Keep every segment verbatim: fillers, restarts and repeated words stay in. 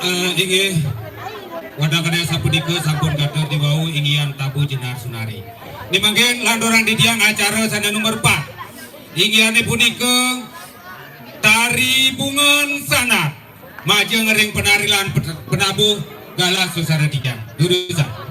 Eh, inggih, wadang kadaya sapunika sampun katur diwau inggihan tabuh jenar sunari. Nggih mangkin lanturang titiang acara sané nomor empat. Inggihane punika tari bungan sanat. Majeng ring penari lan pet-, penabuh galah susara titiang. Durusang.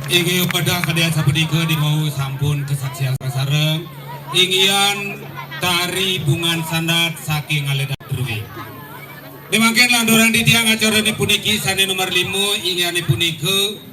Inggih, upacara kadi sapunika diwau sampun kasaksian sareng-sareng. Inggihan tari Bungan Sandat saking Ngaledan Drue. Mangkin lanturang titiang acarane puniki sane nomor lima, inggih punika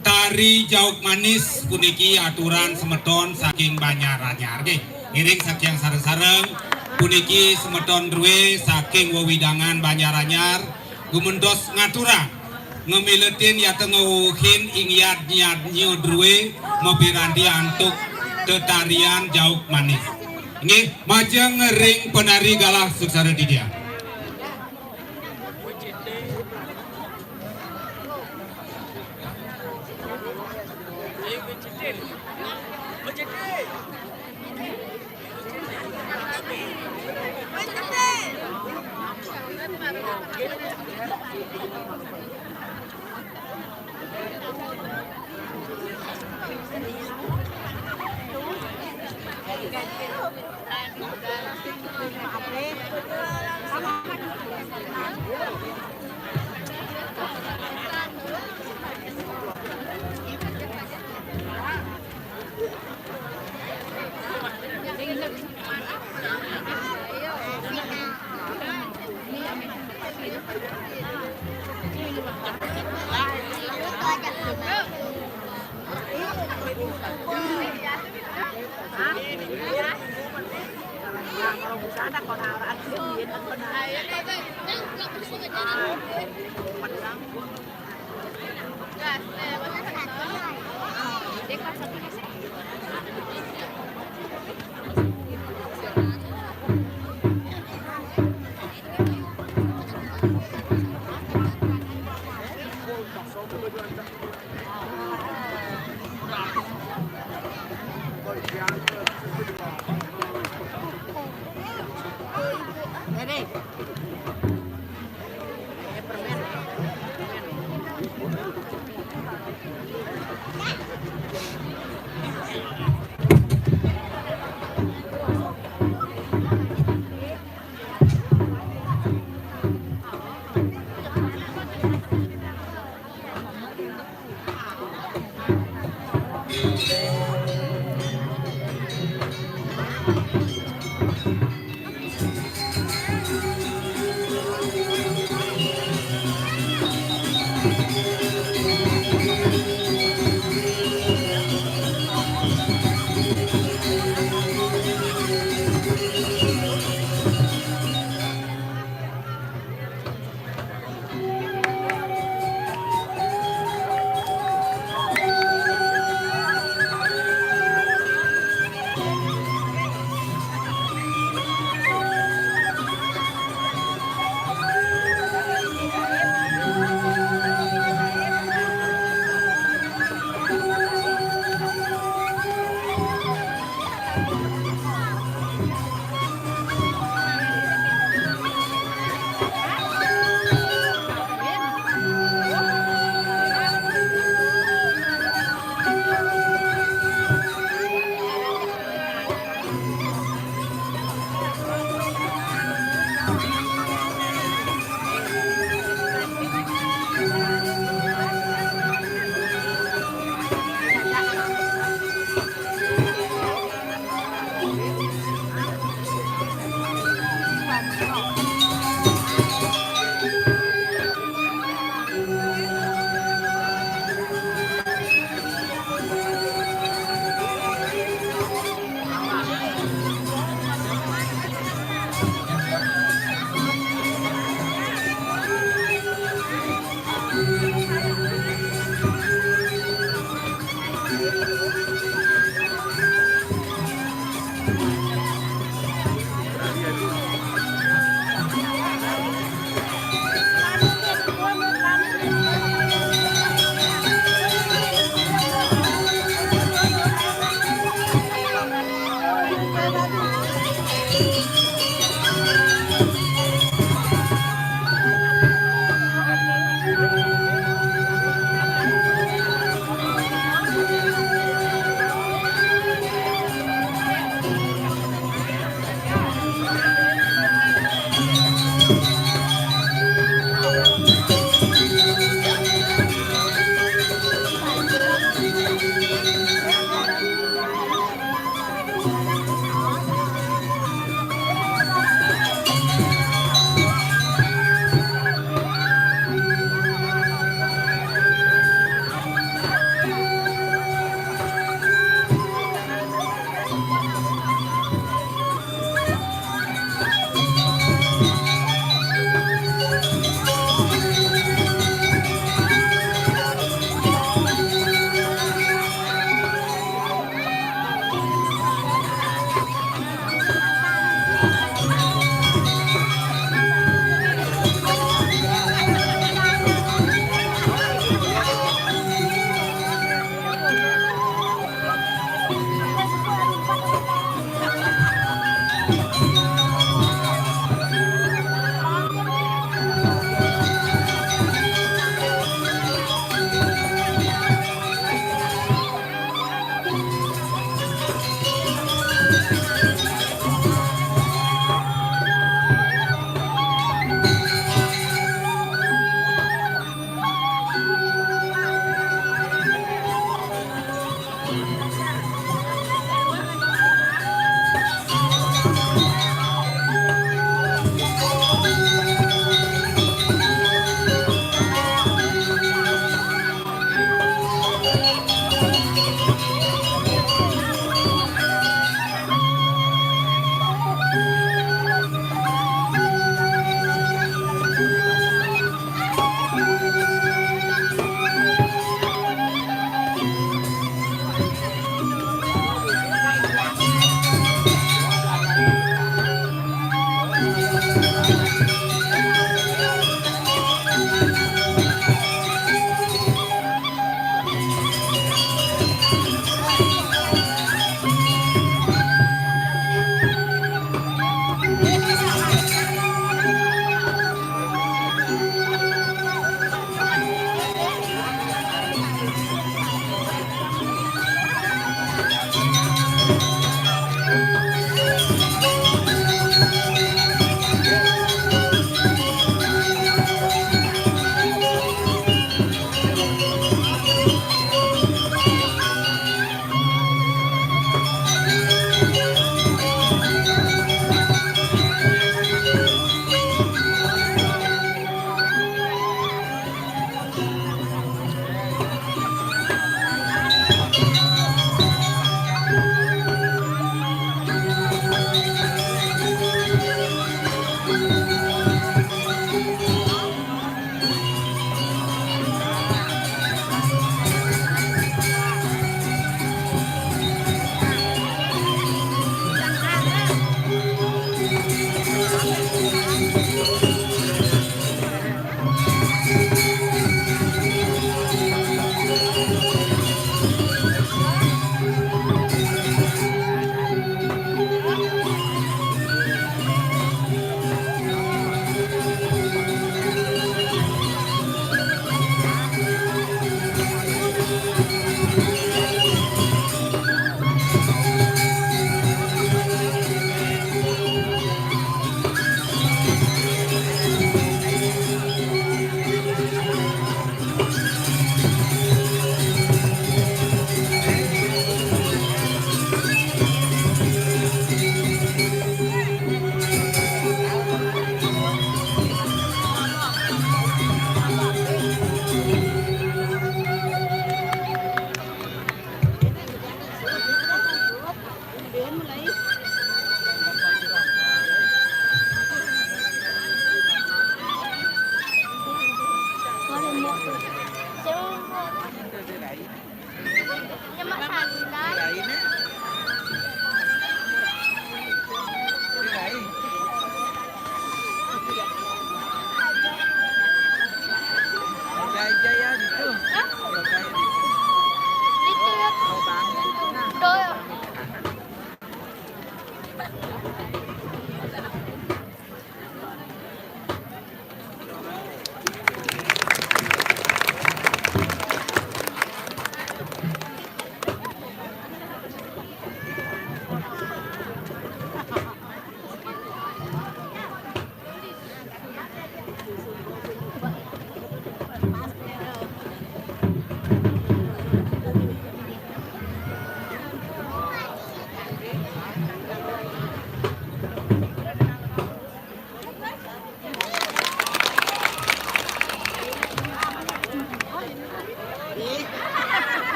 tari Jauk Manis puniki aturan semeton saking Banjar Anyar. Nggih, ngiring saking sareng-sareng puniki semeton Drue saking wewidangan Banjar Anyar gumentos ngaturang ngamiletin yata ngawuhin ing yadnya Drue mapiranti antuk tetarian Jauk Manis. Nggih, majeng ring penari galah suksara titiang.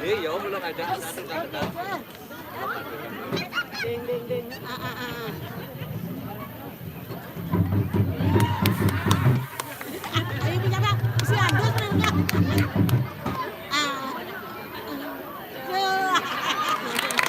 Iya, belum ada satu kata. Ding, ding, ding. Ah, ah, ah. Ayo, punya, Bang. Si Agus, punya. Ah. Ah.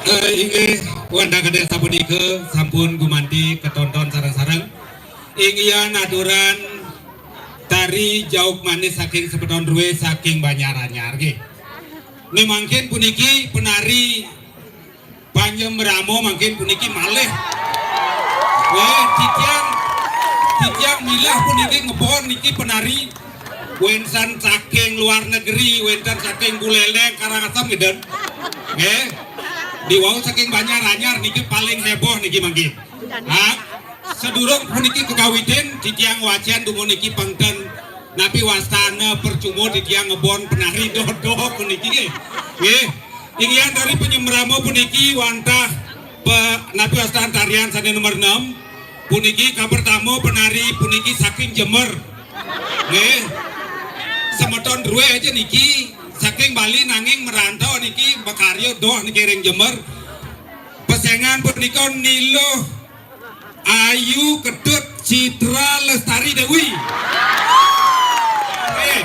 Eh, inggih, wanda kedek sapunika sampun gumanti ketonton sareng-sareng. Inggihan aturan tari jauk manis saking semeton Rue saking Banjar Anyar nggih. Nih mangkin puniki penari Panjembramo mangkin puniki malih. Weh, titiang, titiang milah puniki ngebon niki penari. Wenten saking luar negeri, wenten saking Buleleng, Karangasem gitu. Nggih. Diwau saking Banjar Anyar niki paling heboh niki mangkin. Ah, sedurung puniki kekawitin, titiang wacen dumun niki pangten napi wastana percuma titiang ngebon penari dodo puniki nggih. Nggih. Inggihan tari Panjembramo puniki wantah pe-, napi wastan tarian sane nomor enam. Puniki kapertama penari puniki saking Jember. Nggih. Semeton Rue aja niki saking Bali nanging merantau niki makarya doh niki ring Jember. Pesengan punika Niluh Ayu Ketut Citra Lestari Dewi. Eh,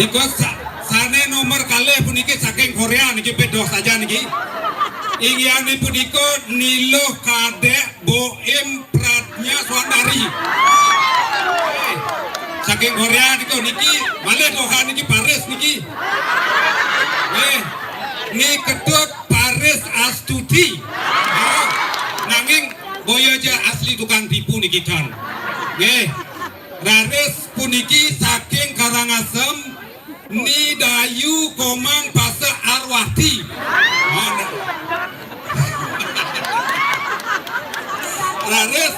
nika sa-, sane nomor kalih puniki saking Korea niki pedoh saja niki. Inggih punika Niluh Kadek Boim Pratnya Suandari. Eh, saking Korea nika niki malih dohan niki Paris niki. Eh, ni Ketut Paris Astuti. Eh, nanging boya aja asli tukang tipu niki, Don. Nggih. Raris puniki saking Karangasem, Ni Dayu Komang Pasa Arwati. Mana? Raris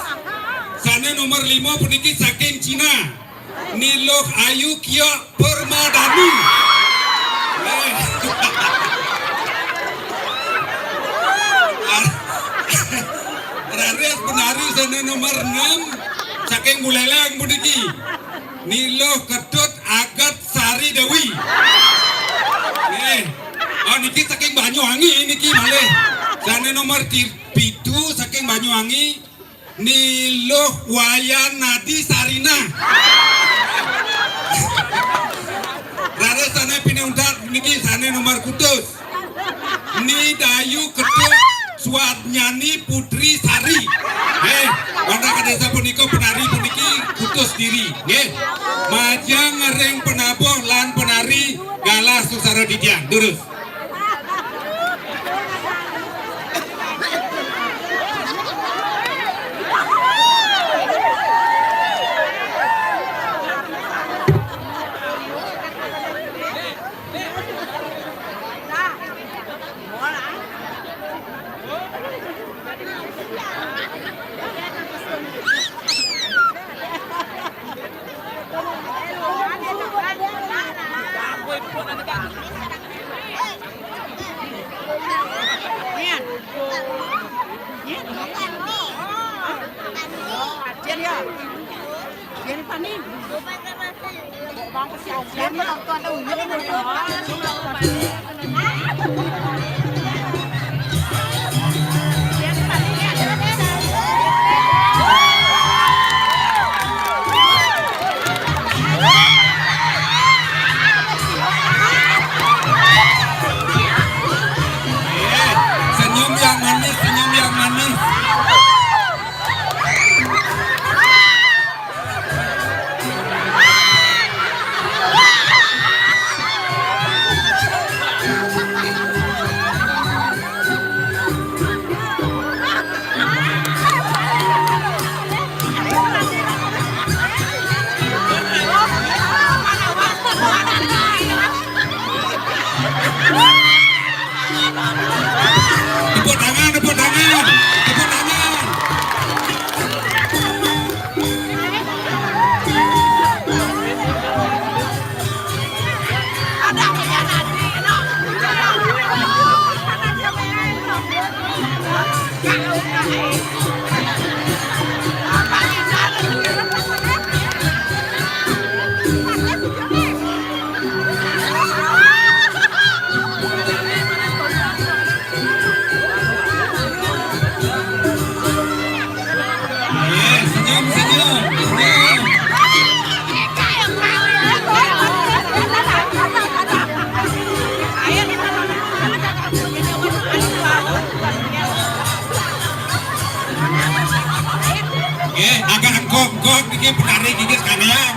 sane nomor lima puniki saking Cina. Niluh Ayu Kiok Permadani. Eh. Raris penari sane nomor enam saking Buleleng puniki. Niluh Ketut Agat Sari Dewi. Eh. Oh, niki saking Banyuwangi niki malih. Sane nomor ti-, pitu saking Banyuwangi. Niluh Wayan Nadi Sarina. Raris sane pinih untat niki sane nomor kutus. Ni Dayu Ketut Suadnyani Putri Sari. Eh, wanda kadesa punika penari puniki kutus diri. Nggih. Majeng ring penabuh lan penari galah suksara titiang. Durus. Senyum yang manis, senyum yang manis. Niki penari gigis kangean.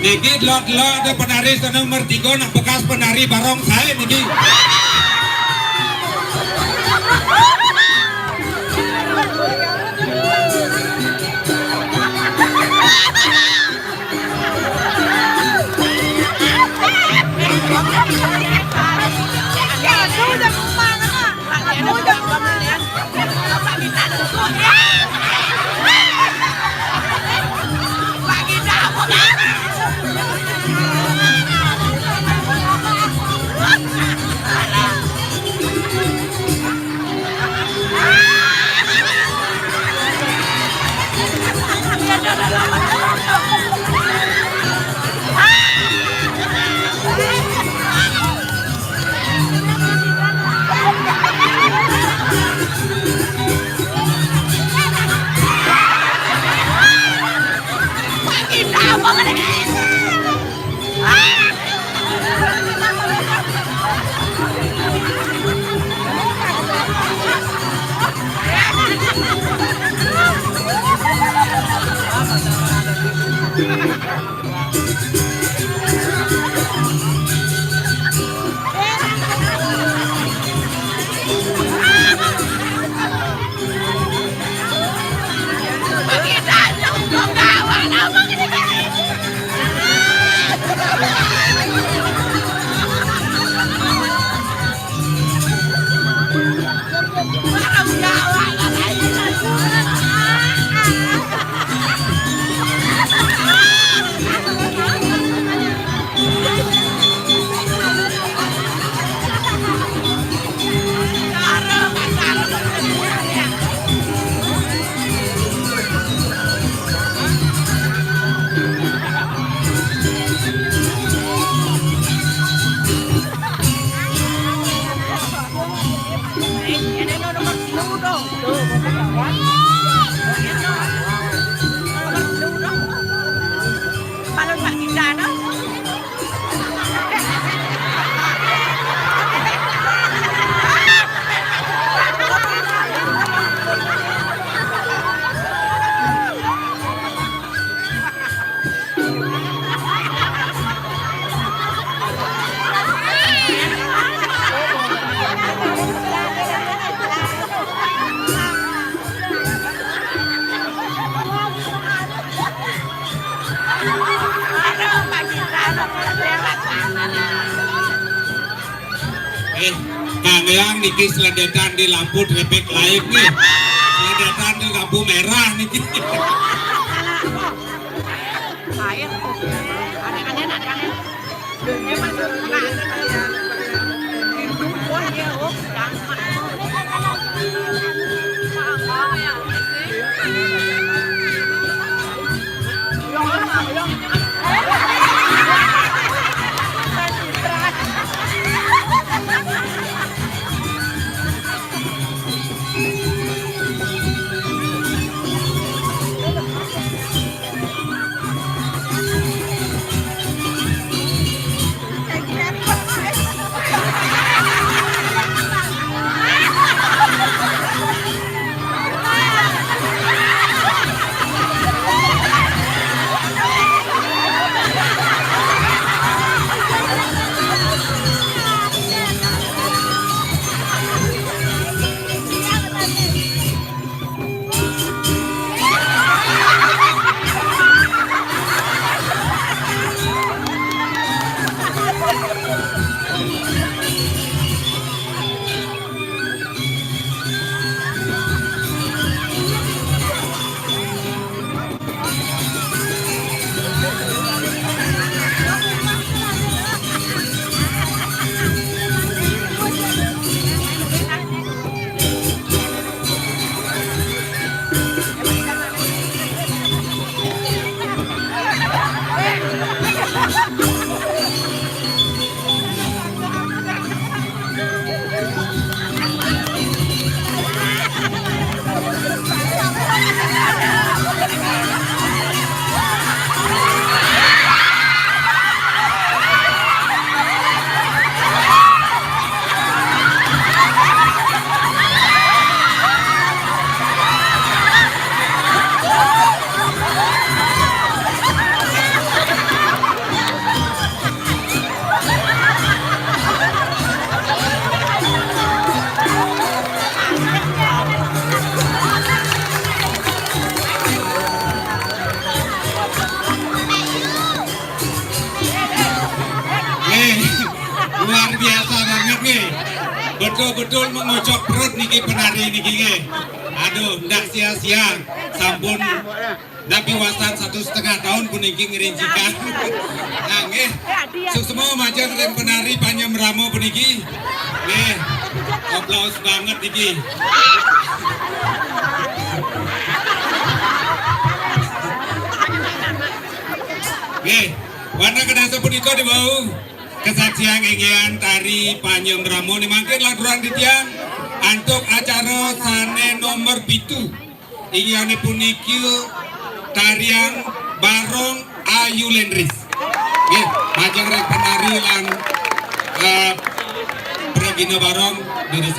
Niki delok-delok ada penari seneng mertigo nak bekas penari barongsai niki. Eh, Kang Yang niki seledetan di lampu traffic light nih. Seledetan di lampu merah niki. Betul mengocok perut niki penari niki nggih. Aduh, ndak sia-sia. Sampun ndak piwasan satu setengah tahun puniki ngerincikan. Nah, nggih. Suksma majeng ring penari Panyemrama puniki. Nggih. Aplaus banget niki. Nggih. Wantah kedasa punika diwau kesaksian inggihan tari Panyemrama ni mangkin lanturang titiang antuk acara sane nomor pitu. Inggih puniki tarian Barong Ayu Lendris. Nggih, majeng ring penari lan, eh, pragina Barong Lendris.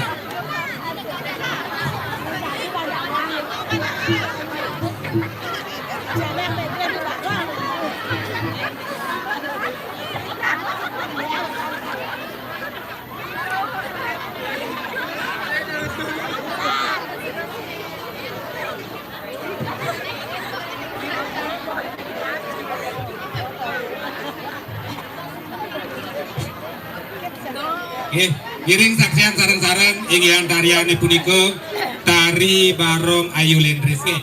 Nggih, ngiring saksian sareng-sareng inggihan tariane punika tari Barong Ayu Lendris nggih.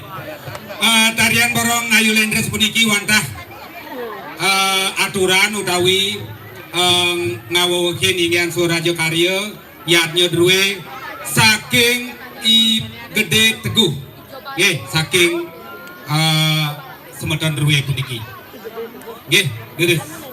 Eh, tarian Barong Ayu Lendris puniki wantah, eh, aturan utawi, eh, ngawewehin inggihan swaraja karya yadnya druwe saking I Gede Teguh. Nggih, saking, eh, semeton druwe puniki. Nggih, leres.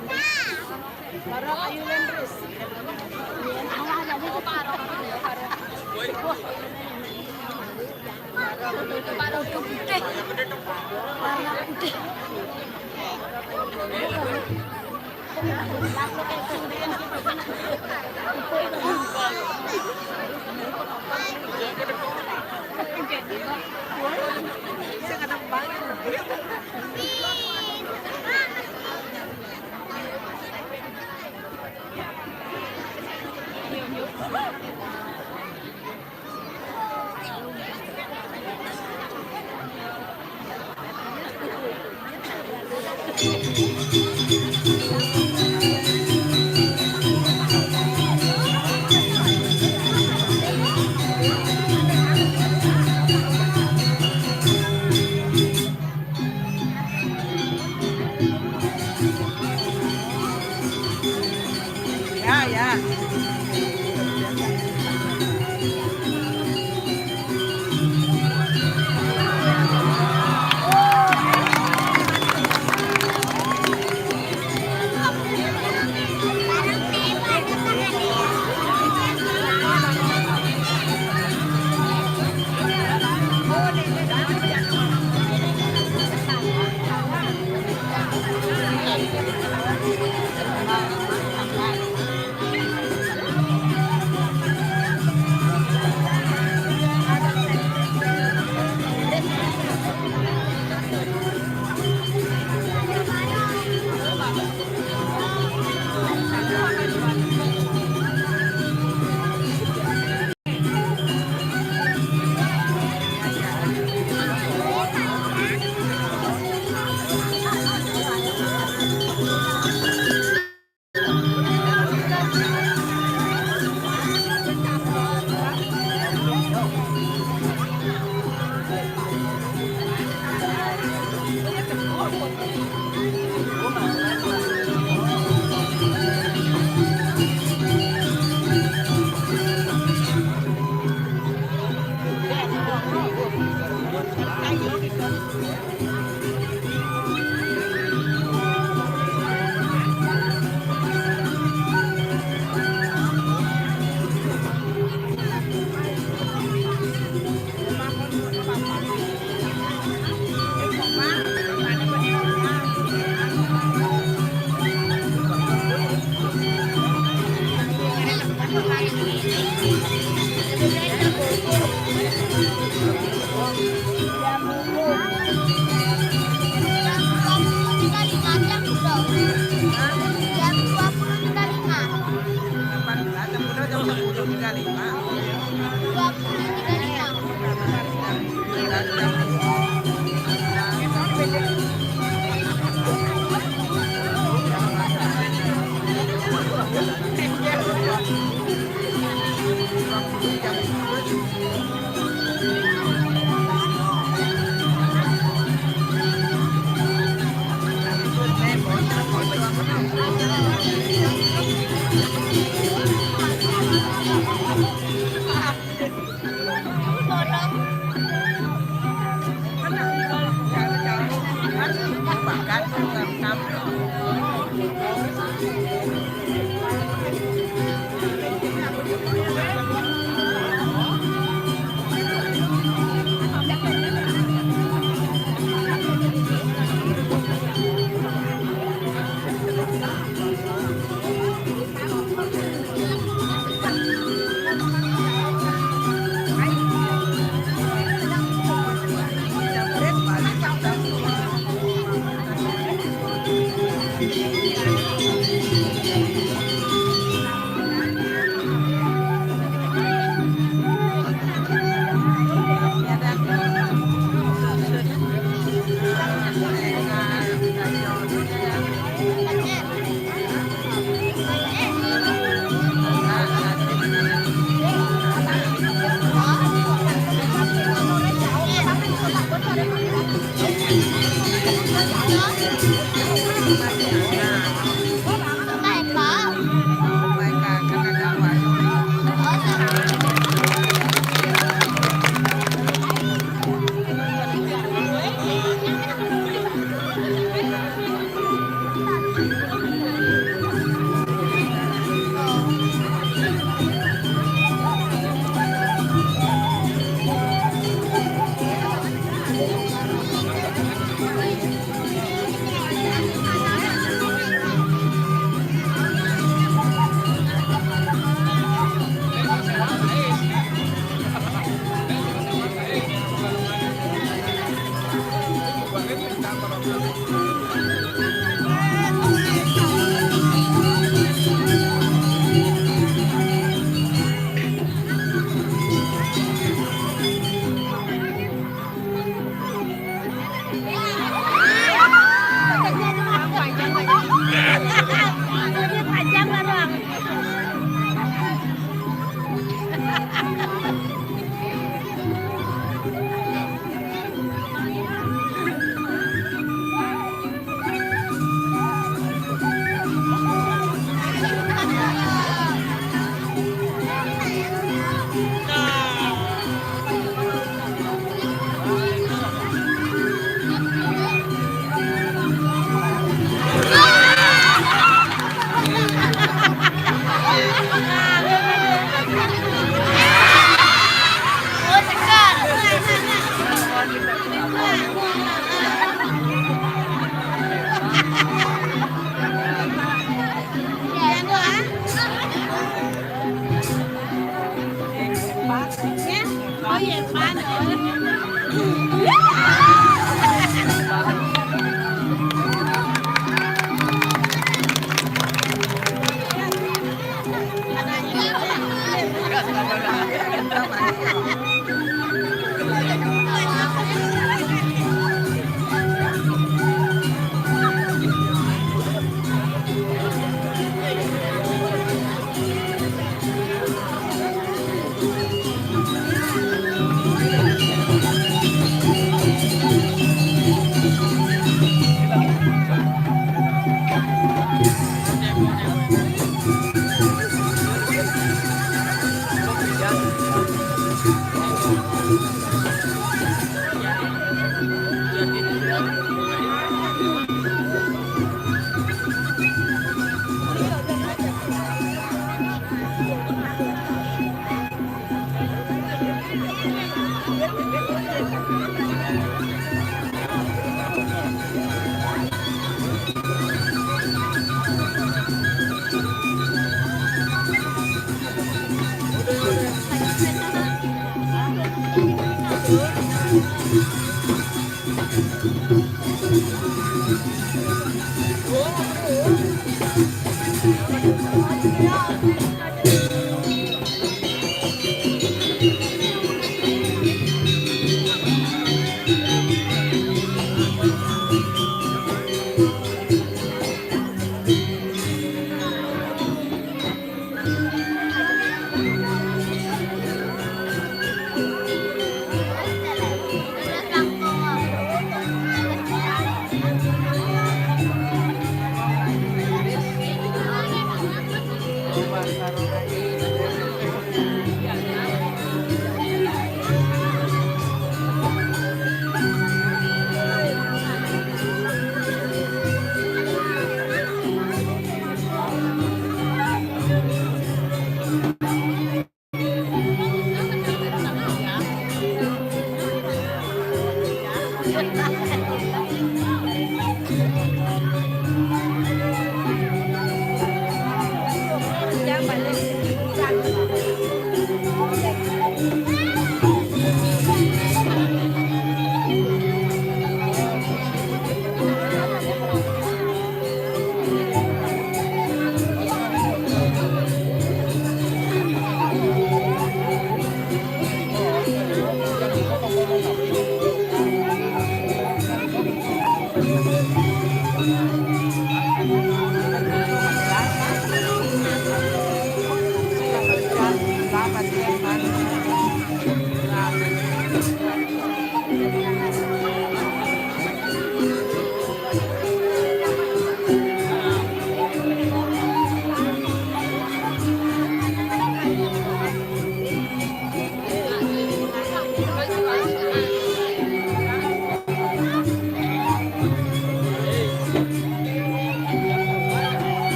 Ya, ya.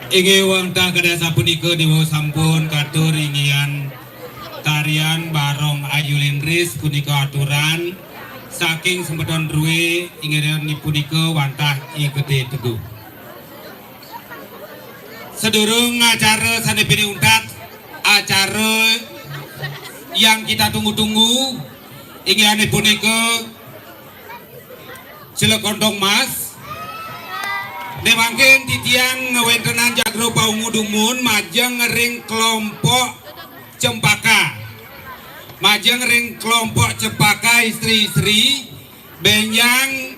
Inggih wantah kadi sapunika, dewa sampun katur inggihan tarian Barong Ayu Lindris punika aturan saking semeton Drue, inggih punika wantah I Gede Teguh. Sedurung acara sane pinih untat, acara yang kita tunggu-tunggu, inggih punika Celekontong Mas. Nek mangkin titiang ngawentenan jagra paungu dumun majeng ring kelompok Cempaka. Majeng ring kelompok Cempaka istri-istri, benjang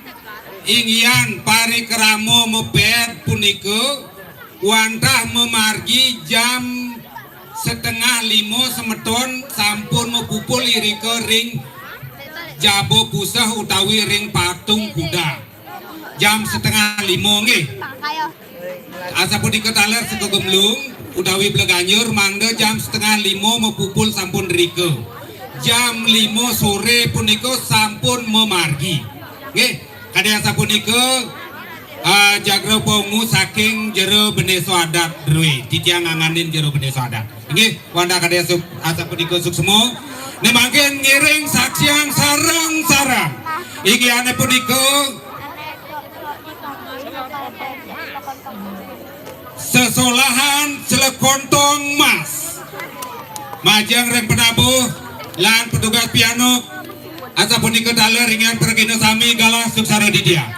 inggihan parikrama mepet punika wantah mamargi jam setengah lima semeton sampun mapupul irika ring jaba puseh utawi ring patung kuda. Jam setengah lima nggih. Asapunika taler seka Gemlung utawi Bleganjur mangda jam setengah lima mapupul sampun rika. Jam lima sore punika sampun mamargi. Nggih, kadi asapunika, ah, jagra paungu saking Jero Bendesa Adat Drue. Titiang nganganin Jero Bendesa Adat. Inggih, wantah kadi asup-, asapunika suksma. Nek mangkin ngiring saksian sareng-sareng. Inggih punika sesolahan Celekontong Mas. Majeng ring penabuh lan petugas pianuk. Asapunika taler inggihan pragina sami galah suksara didiang.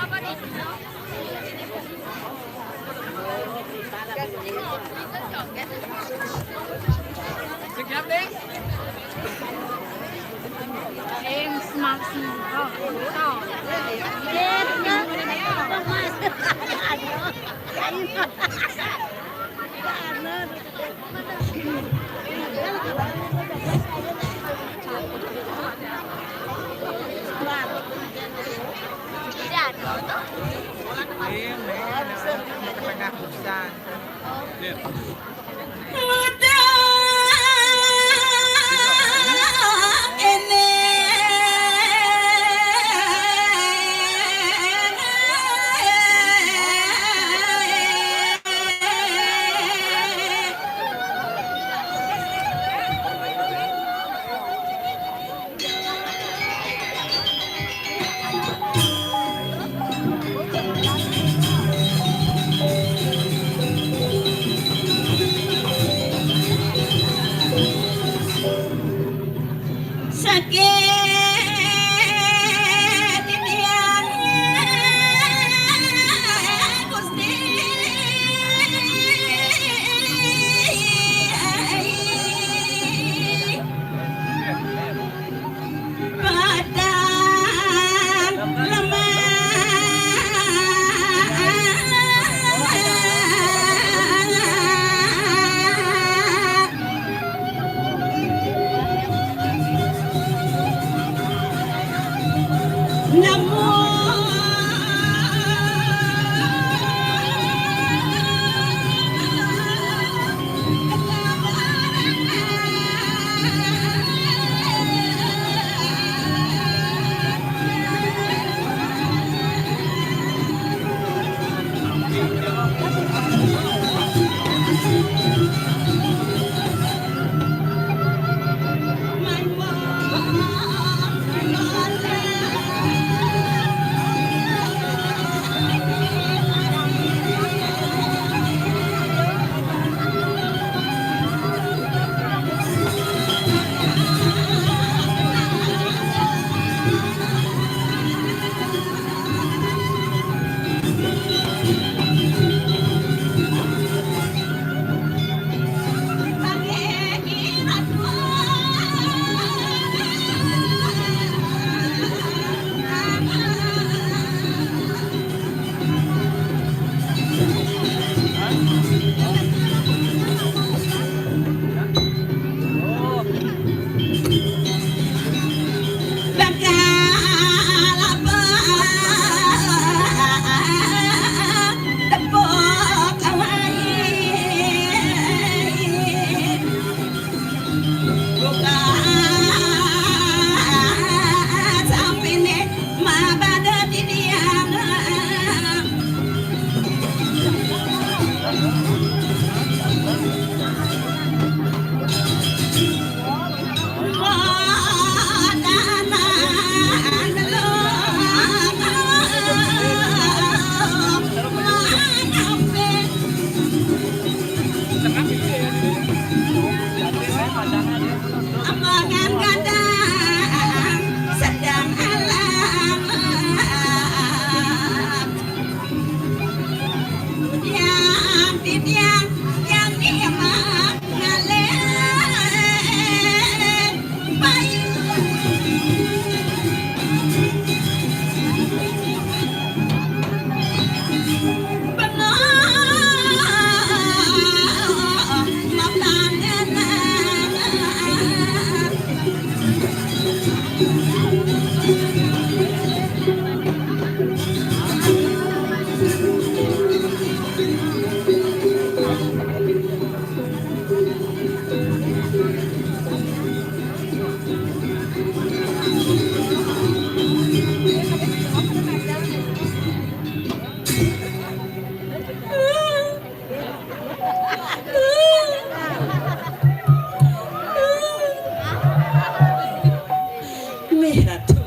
Mih Ratu.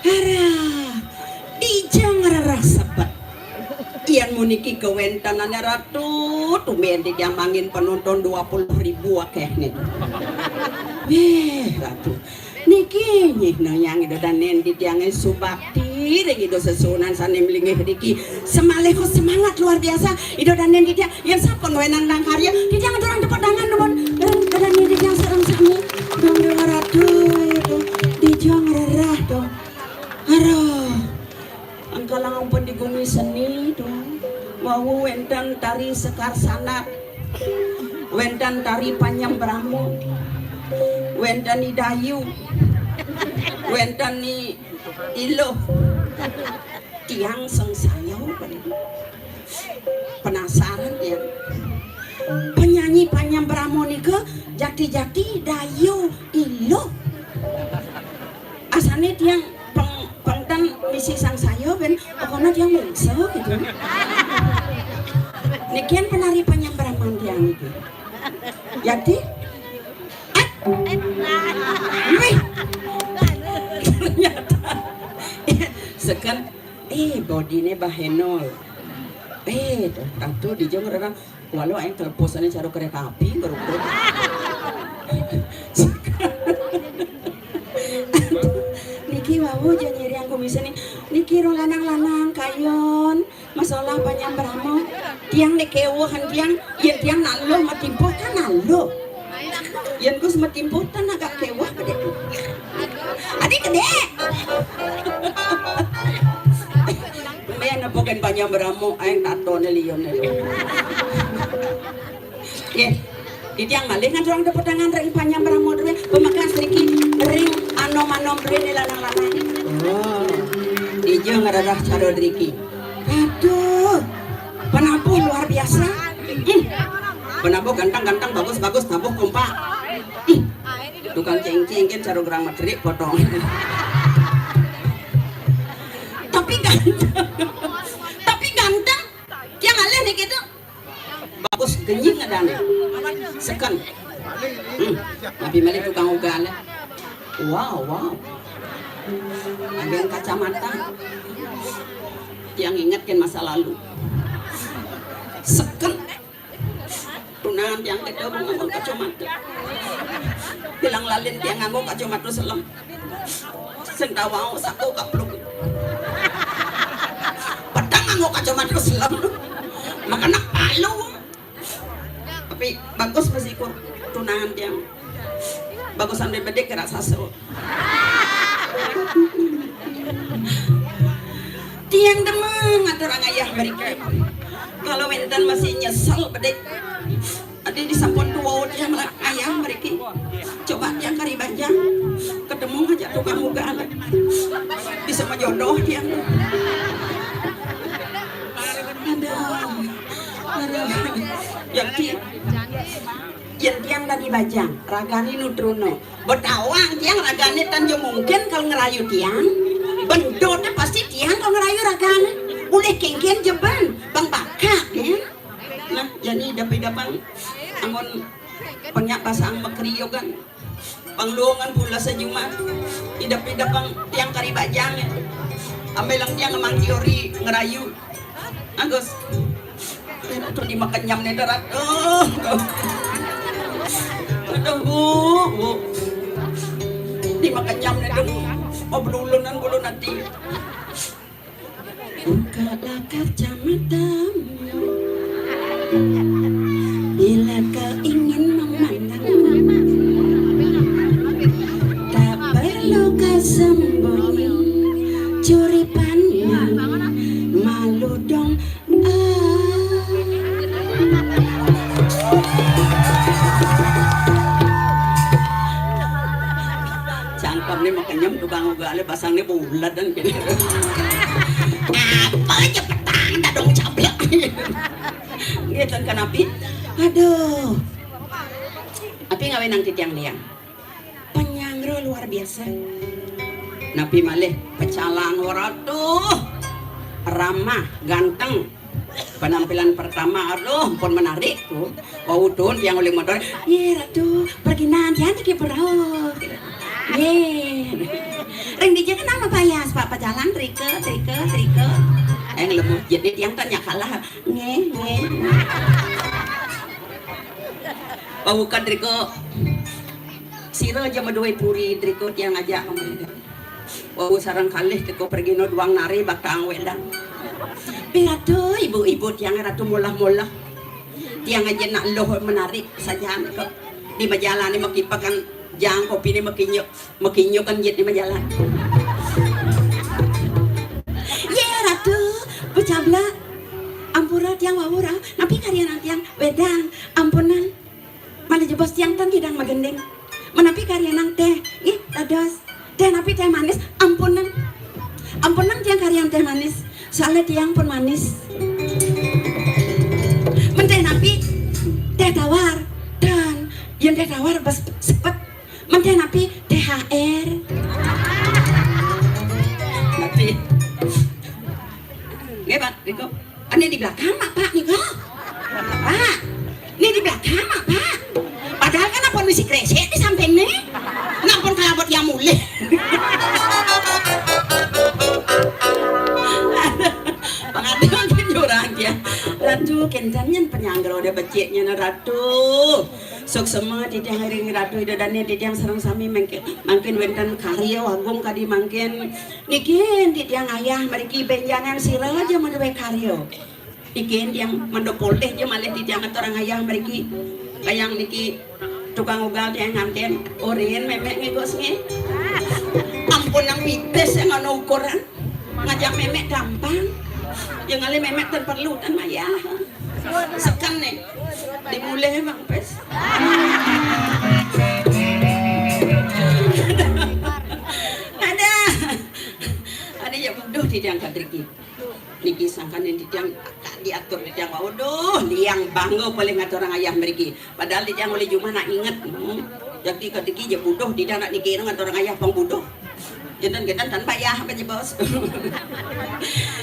Arah, dijang rerah sebet. Yan puniki kawéntenané Ratu, tumbén titiang manggihin penonton dua puluh ribu akéhné. Wéh, Ratu. Niki nyihna nyang Ida dané titiangé subakti ring Ida sesuunan sané malinggih niki. Samaliha semangat luar biasa Ida dané titiang. Yén sampun wénten titiang karya, titiang aturang tepuk tangan nuwun ring Ida dané titiang sareng sami. Duh Déwa Ratu, dijang rerah Tari Sekar Sanat, wénten tari Panyembramo, wénten I Dayu, wénten I Iluh. Tiang sangsaya, penasaran tiang. Penyanyi Panyembramo nika jati-jati Dayu Iluh. Asané tiang peng-, pengten misi sangsaya bén pokoknya tiang mungsa gitu. Nikian penari Panyembramo tiang niki. Jati? Wih. Ternyata seken, eh, bodiné bahénol. Eh, tuh, ratu di jong rerang. Walau aing teleposannya cara kereta api, ngerukut. Niki wau ja nyiriang kumisé nih. Niki rong lanang-lanang kayon. Masalah Panyembramo. Tiang nih kéwéhan tiang. Yén tiang naluh matimpuh kan naluh. Yén Gus matimpuh kan agak kéwéh gedé. Adi gedé. Mén apa kén Panyembramo aing tatoné liun. Nggih. Titiang malih ngaturang tepuk tangan ring Panyembramo druéné, pamekas driki ring anom-anom druéné lanang-lanang. Oh. Dija ngrereh cara driki. Aduh. Penabuh luar biasa. Hmm. Penabuh ganteng-ganteng, bagus-bagus, tabuh kompak. Hmm. Tukang céngcéng kan cara gerang materik potong. Tapi ganteng. Tapi ganteng. Tiang alih nih gitu. Bagus genying adané. Seken. Hmm. Napi malih tukang ugal. Wow, wow. Agen kacamata. Tiang inget kan masa lalu. Seken. Tunangan tiang kéto nganggo kacamata. Bilang lalin tiang nganggo kacamata selem. Sing tawau saku kapluk. Peteng nganggo kacamata selem. Makana palu. Tapi bagus masih ikut tunangan tiang. Bagusan bebedik kira sasu. Tiang demen ngaturang ayah mriki. Kalau wénten masih nyesel bedik. Adi disampun tua tiang lah ayah mriki. Coba tiang kari bajang. Ketemu aja tukang ugal. Bisa majodoh tiang. Aduh. Aduh. Yang ki-, yang tiang tadi bajang, ragané nutruna. Betawang tiang ragané tan ja mungkin kalau ngerayu tiang. Bendot pasti tiang kalau ngerayu ragané. Ulih kéngkén jeban, bang bakak, kan? Nah, jani dapi-dapang anggon penyak pasang makriugan. Pang luungan pula sajumat. Idap-idap pang tiang kari bajang ya. Ambil lang tiang ngemang teori ngerayu. Agus. Tuh dimakan nyam nih darat. Oh. Aduh, bu, bu. Dimakan nyam nih dong. Oh, belulunan bulu nanti. Bukalah kacamatamu bila kau ingin memandangku. Tak perlu kau sembunyi, curi pandang, malu dong. Ah. Cangkem nih makenyem tukang ugalé pasang nih bulat dan gini. Apa aja petang dadong cablek. Gitu kan api. Aduh. Api ngawinang titiang liang. Penyangro luar biasa. Napi malih pecalang, ratu. Ramah, ganteng. Penampilan pertama, aduh, pun menarik tuh. Wau tuh tiang uling motor. Ye, ratu, perginan tiang ke perahu. Ye. Ring dija kan nama payas, Pak, pecalang, trike, trike, trike. Yang lemah jadi tiang tanya kalah. Nge, nge. Wau kan trike. Sira aja madué puri, trike tiang ajak. Wau sareng kalih teka pergino duang nari bakang wedang. Piratu ibu-ibu tiang ratu mulah-mulah. Tiang aja nak loh menarik saja kok. Di majalah ni makipakan jang kopi ni makinyuk, makinyuk kan jit di majalah. Ye ratu, pecabla. Ampun. Wawura tiang wawura, napi karyanang tiang wedang, ampunang. Malih jebos tiang ten kidang magending. Menapi karyanang teh, nggih, dados. Teh napi teh manis, ampunang. Ampunang tiang karyan teh manis. Soalnya tiang pun manis. Men teh napi, teh tawar. Dan yen teh tawar bes sepet. Men teh napi, T H R. Napi? Nggih, Pak, Riko. Ini di belakang, Mak, Pak, nika. Pak, ini di belakang, Mak, Pak. Padahal kan ampun misi kresek di samping nih. Nampun kalabut yang mulih. Pengadil mungkin jurang ya. Ratu, kinten nyen penyanggra udah beciknya, nah, Ratu. Suksema titiang ring Ratu Ida Dane, titiang sareng sami mangke-, mangkin wenten karya agung kadi mangkin. Niki titiang ayah mriki benjangan sira aja maduwe karya. Niki tiang mendok polih aja malih titiang aturang ayah mriki. Kayang niki tukang ugal tiang nganten. Orin memek ngegos nge. Ampun nang mitis yang ngono ukuran. Ngajak memek gampang. Yang ngalih memek ten perlu ten mayah. Seken nih. Dimulai Bang Pes. Ada. Ada ya buduh di diangkat Riki. Niki sangkan yang titiang diatur titiang, waduh, liang bangga paling ngaturang ayah mriki. Padahal titiang oleh jumah nak inget. Hmm. Jadi kadiki ya buduh, titiang nak niki ngaturang ayah pang buduh. Jantan-jantan tan payah apa je, Bos?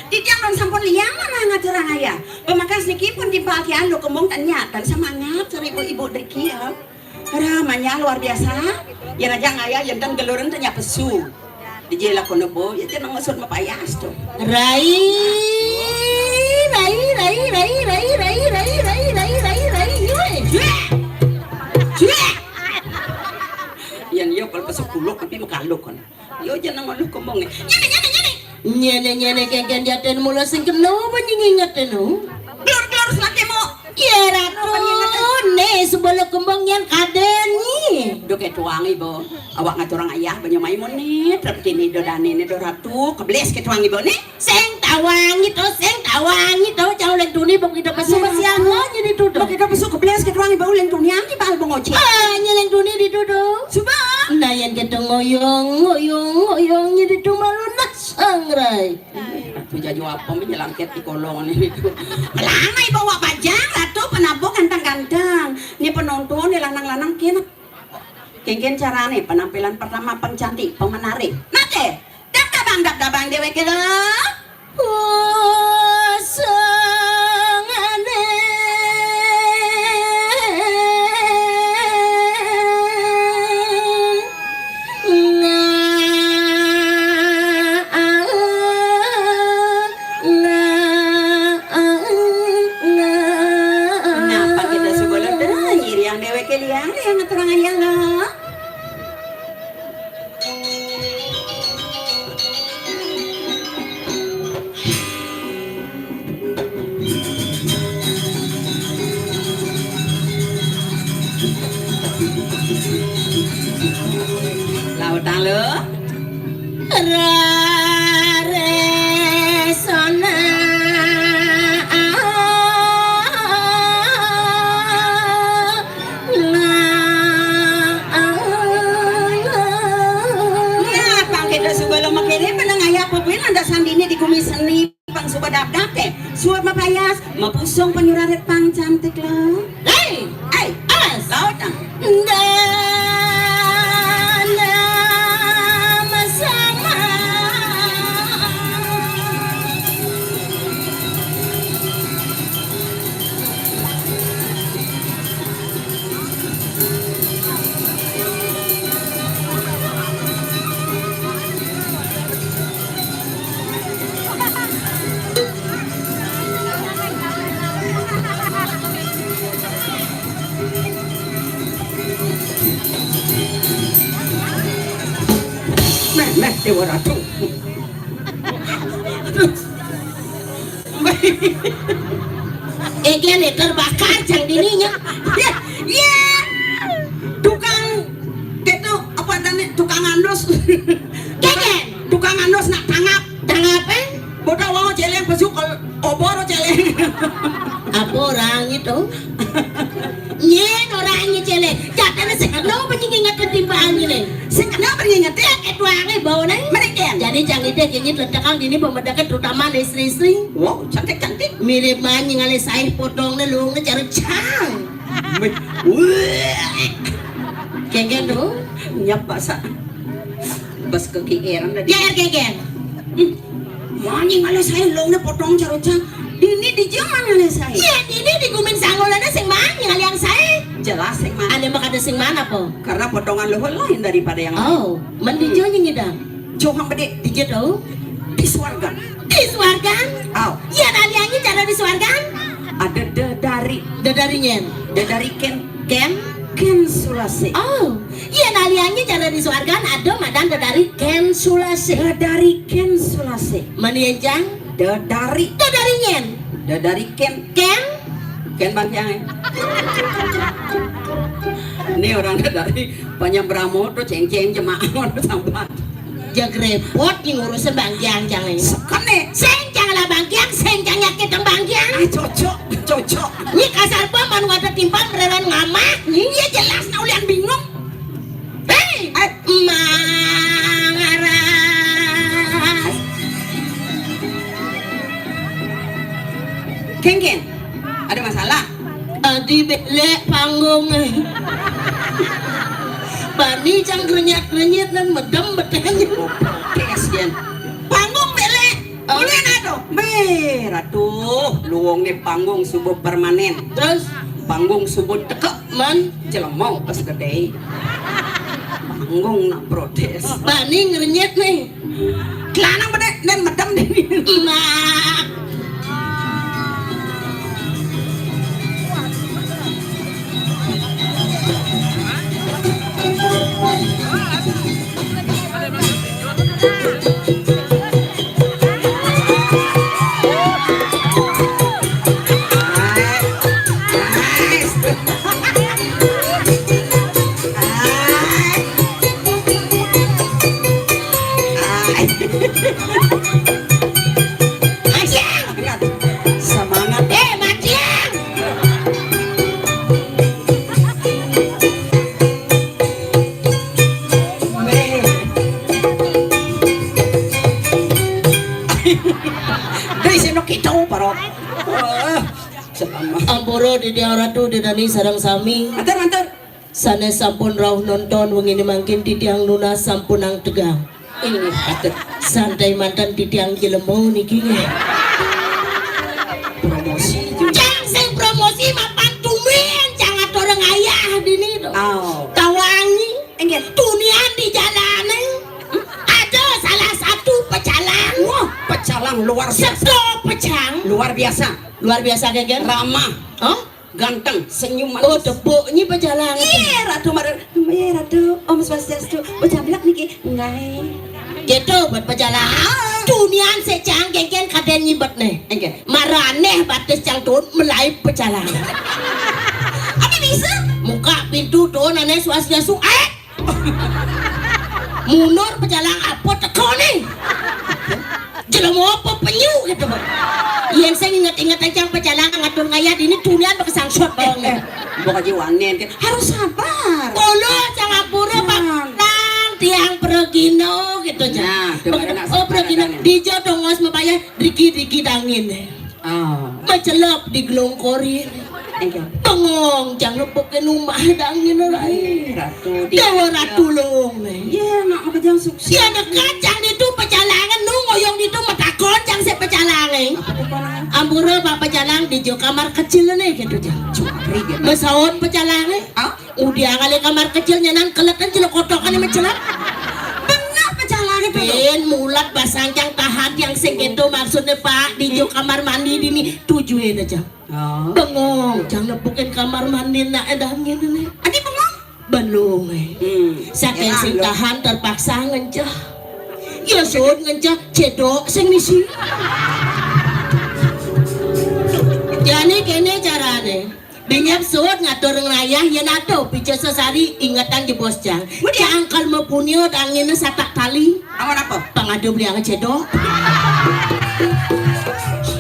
Titiang pun sampun liang mana ngaturang ayah. Pemakas niki pun timpal tiang lu kembung tanya tan semangat cari ibu-ibu driki ya. Ramanya luar biasa. Ya raja ngaya jantan geluran tanya pesu. Dijela kono bo, ya jangan ngusut mapayas tuh. Rai, rai, rai, rai, rai, rai, rai, rai, rai, rai, rai, rai, yoi. Jue. Jue. Yan yo kalau pesu kuluk tapi makaluk kan. Yo jangan malu kembung. Nyene, nyene, nyene. Nyene, nyene, kengken jaten mula sing kena apa nyinginget no? Glor-glor selaki mo. Ya, Ratu, ne, sebala kembang yan kaden ni. Do ketuang ibu. Awak ngaturang ayah banyak maimun ni. Terpeti ni do dani ni do Ratu. Kebelis ketuang ibu ni. Sing tawang itu, sing tawang itu. Jauh leng tuni bok kita pesu masih apa jadi tu do. Bok kita pesu kebelis ketuang ibu leng tuni anti bal bengoci. Ah, nyeleng tuni di tu do. Suba. Nah, yan kita ngoyong, ngoyong, ngoyong jadi tu malu nak sangrai. Ratu jaju apa menyelangket di kolong ini itu. Lama ibu wak bajang, Ratu penabuh ganteng-ganteng. Ini penonton, ini lanang-lanang kena. Kengken carane penampilan pertama pengcantik, pemenarik. Nate, dap dabang, dap dabang dewek kira. Kusangane. Nga, nga, nga. Napa kita suba leda nyiriang deweke liang, liang keterangan yang lo. Lautang lo. Rare sona. Nah, pang kita suba lo makene meneng ayah apa buin landasan dini di gumi seni. Pang suba dapdap te, suba mapayas, mapusung penyurarit pang cantik lo. Hei, hei, awas, laut ah. Dana masama. Meh, meh, Dewa Ratu. Iki ane terbakar jang dininya. Ya, ya. Tukang keto apa tane tukang anus. Keken. Tukang anus nak tangap. Tangap eh? Bodoh wong celeng besuk kol obor celeng. Apa orangé to? Nyén orangé célék. Jatahné sing kena apa nying inget ketimpaan ngéné? Sing kena apa nying inget? Éh, étuangé baoné. Mending kén. Jadi cang ité kényé letekang dini pemedeké terutama istri-istri. Wow, cantik-cantik. Mirip manyi ngalih saé potongné luungné cara cang. Mik. Kéngkén to? Nyap basa. Bas kegigiran dah. Ya, kéngkén. Hmm. Manyi ngalih saé luungné potong cara cang. Dini dija manyi ngalih saé. Iya, dini di gumin Sanggolané sing manyi ngalihang saé. Jelas sing manyi. Ané mah kada sing manyi apa? Karena potongan luhur lain daripada yang lain. Oh, mén dija nying ngidang. Johan bedik. Dija to? Di suargan. Di suargan? Aw. Iya, naliannya cara di suargan? Ada dedari. Dedari nyén? Dedari kén. Kén? Kén Sulasi. Oh, iya, naliannya cara di suargan ada madan dedari kén Sulasi. Dedari kén Sulasi. Mani encang? Dedari. Dedari nyén? Dedari kén. Kén? Kén bangkiang. Ini orang dedari banyak beramo tuh céngcéng jemaah ngono sambat. Jag répot nying ngurusin bangkiang cang. Sekené. Sing cang lah bangkiang, sing cang nyakit bangkiang. Ah, cocok, cocok. Ini kasar apa manu ada timpal beneran ngamah. Iya jelas nak ulian bingung. Hei, eh, mangaras. Kéngkén, ada masalah? Adi belék panggung. Bani cang grenyet-grenyet dan medem beténnya. Protes, Jen. Panggung belék. Oh. Boleh nado? Bé, Ratu, luungné panggung subuh permanen. Terus? Panggung subuh tekek. Man? Jelema pas gedé. Panggung nak protes. Bani ngrenyet nih. Lanang bené dan medem dini. Nah. Semangat. Eh, Maciang. Dari sini kita parot. Wah, selamat. Ampura titiang Ratu, Ida Dané sareng sami. Matur, matur. Sané sampun rauh nonton wenginé mangkin titiang nunas sampunang tegang. Inggih, matur. Santai manten titiang jelema niki nggih. Promosi juga. Cang sing promosi mapan tumbén cang atur ngayah dini to. Oh. Tawangi. Inggih. Tunian di jalané. Ada salah satu pecalang. Wah, pecalang luar biasa. Sego pecang. Luar biasa. Luar biasa, Gégér. Ramah. Oh? Ganteng, senyum manis. Oh, tepuk nyi pecalang. Iya, Ratu Marun. Iya, Ratu. Om Swastiastu. Oh, jamblak niki. Ngai. Gitu buat pecalang. Ah. Tunian sik cang kéngkén kadén nyibet nih. Enggak. Maranéh batis cang tuun melai pecalang. Apa bisa? Muka pintu tuun ané Swastiastu. Eh! Mundur pecalang apa teko nih? Jelema apa penyu gitu. Yén sing inget-inget aja pecalang ngatur ngayah dini tunian bakal sangsut bawang. Eh, mbok aja wanen kan. Harus sabar. Kula cang ampura Bang tiang pragina gitu aja. Nah, coba kena oh pragina sabar. Dija tongos mapayah driki-driki dangin. Oh. Macelep di gelongkorin. Enggak. Bengong, cang nepukin umah dangin rai. Ratu di Dawa Ratu Long. Iya, nak makejang sukses. Ya dekat cang itu pecalangan nu ngoyong itu metakon cang sik pecalangan. Ampura Pak pecalang dija kamar kecil nih gitu cang. Cupri gitu. Besaut pecalangan. Ah? Udah kali kamar kecil nyanan keletan celok kotokan sama celak. Bener pecalangan itu. Bin mulat basangkang tahan yang sing gitu maksudnya Pak dija kamar mandi dini tujuin aja. Oh. Bengong, cang nepukin kamar mandi nak dangin ini. Adi bengong? Belum eh. Hmm. Saking sing tahan terpaksa ngenceh. Ya suud ngenceh cedok sing misi. Jani kéné carané. Binyep suud ngatur ngayah yén ada pica sesari ingetan jebos cang. Cang kal mapunia danginné satak tali. Awan apa? Pangadu beli anget cedok.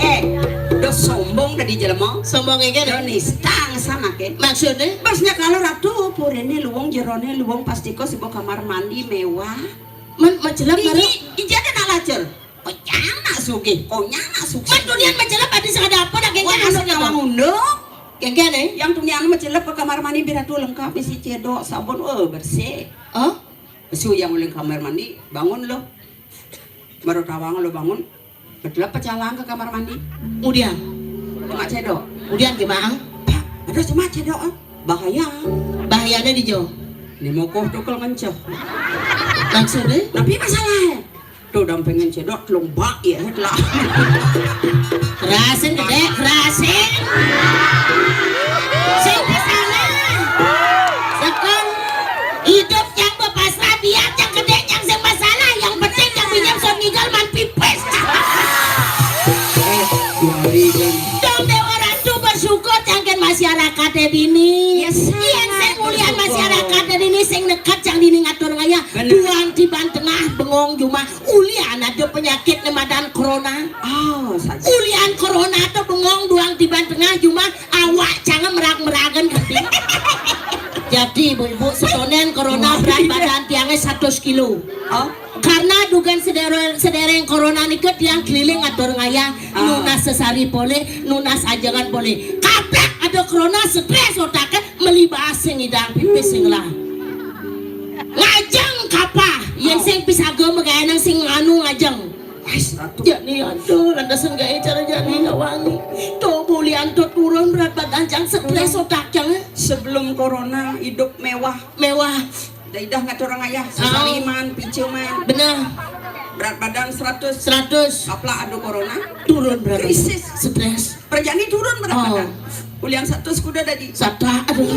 Eh, udah sombong Dadi jelema. Sombong iki. Yo nista ngesan ake. Maksudnya? Pas nyakala ratu, purine luung, jerone luung, pastika suba kamar mandi mewah. Men macelep karo ijane nak lacur. Konyang nak sugih, konyang nak sukses. Men tunian macelep adi sing ada apa nak genggen. Wah, anu sing ngawang unduk. Genggen, eh? Yang tunian macelep ke kamar mandi biar ratu lengkap isi cedok, sabun, eh, bersih. Oh? Su yang ulih kamar mandi, bangun lo. Baru tawang lo bangun. Betul apa calang ke kamar mandi? Udian. Cuma cedok. Udian gimana? Pak, ada cuma cedok, ah. Bahaya. Bahayanya di jo. Ni mokoh tukel ngenceh. Maksudnya? Tapi masalah. Tuh dampingin cedok, lomba ya, lah. Kerasin gede, kerasin. Sing masalah. Sekon. Hidup yang berpasrah, biar yang gede yang sing masalah, yang penting yang pinjam son ngigal man pipis. Eh, dua hari kan. Dong Dewa Ratu bersyukur cangken masyarakat dini. Yes, yang sing mulian masyarakat dini sing nekat yang dini ngatur ngaya. Bener. Duang tiban tengah bengong jumah ulian ada penyakit nemadan corona. Oh, saja. Ulian corona tuh bengong duang tiban tengah jumah awak jangan merag-meragan. Jadi ibu-ibu setonen corona berat badan tiangnya seratus kilo. Oh. Karena dugan sedereng, sedereng corona nika tiang keliling atur ngayah nunas sesari pole, nunas ajengan pole. Kaplak ada corona stres otaknya meli bahas sing idang pipis sing lah. Ngajeng kapah, yang sing pisaga megaenang sing nganu ngajeng. Wais, Ratu. Jani aduh lantasan gaya cara jani ngawangi. Tuh bulian tuh turun berat badan jang stres otak jang. Sebelum corona hidup mewah. Mewah. Daidah ngatur ngayah, sesariman, pincuman. Benar. Berat badan seratus. Seratus. Kapla ada corona. Turun berat badan. Krisis. Stres. Perjani turun berat badan. Ulian seratus kuda dadi. Sata, aduh.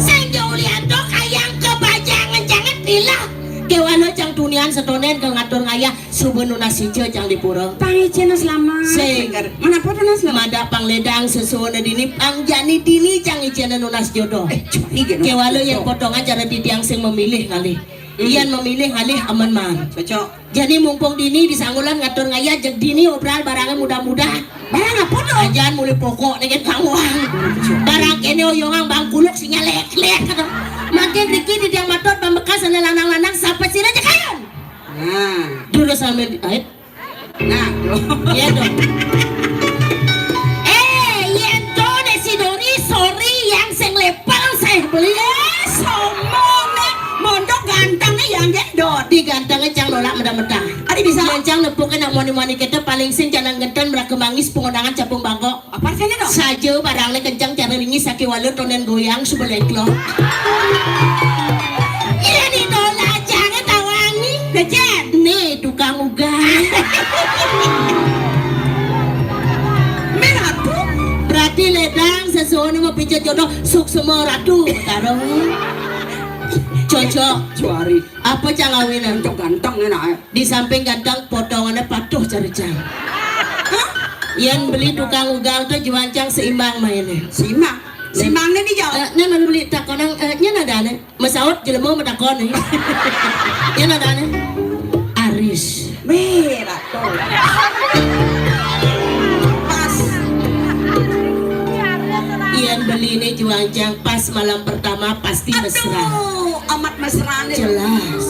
Sing ulian to kayang kebajangan jangan pilah. Kewalo jang tunian setonen ke ngatur ngayah. Suba nunas ica jang di pura. Pang icena selamat. Sing. Mana apa nunas selamat? Mada pang ledang sesuana dini pang jani dini jang icena nunas jodoh. Eh, curi gitu. Kewalo yang potongan cara titiang sing memilih ngalih. Ian memilih ngalih aman man. Cocok. Jadi mumpung dini di sanggulan ngatur ngaya jeg dini obral barangnya mudah-mudah. Barang apa tuh? Ajan mulai pokok nih kan kawang. Barang kene oyongang bang kuluk sinyal lek-lek kata. Makin Riki di tiang matot pambekas ada lanang-lanang sapa sih aja kayong. Nah. Dulu sambil di ait. Nah, tuh. Iya dong. Eh, yen to dek si Dori, sorry yang sing lepel saya beli. Eh, sombong nih. Mondok ganteng nih yang gendot. Di gantengnya cang nolak mentah-mentah. Adi bisa. Yang cang nepuknya nak moni-moni kita paling sing jangan genten merak kemangis pengondangan capung bangkok. Apa artinya dong? Saja barang le kencang cara ringis saki walut tonen goyang sebelek lo. Iya di dola jangan tawangi. Kejen. Nih tukang ugal. Merah tuh. Berarti ledang sesuatu mau pijat jodoh suksema ratu taruh. Cocok. Cuari. Apa cang awinan? Cok ganteng enak. Di samping ganteng potongannya patuh cari cang. Hah? Yang beli tukang ugal tuh juancang seimbang mainnya. Seimbang. Seimbangnya nih jauh. Eh, nih mana beli takonang eh, nya nada nih. Mesaut jelema metakon nih. Nya nada nih. Aris. Merah tuh. Pas. Yang beli ini juancang pas malam pertama pasti mesra. Aduh, amat mesra nih. Jelas.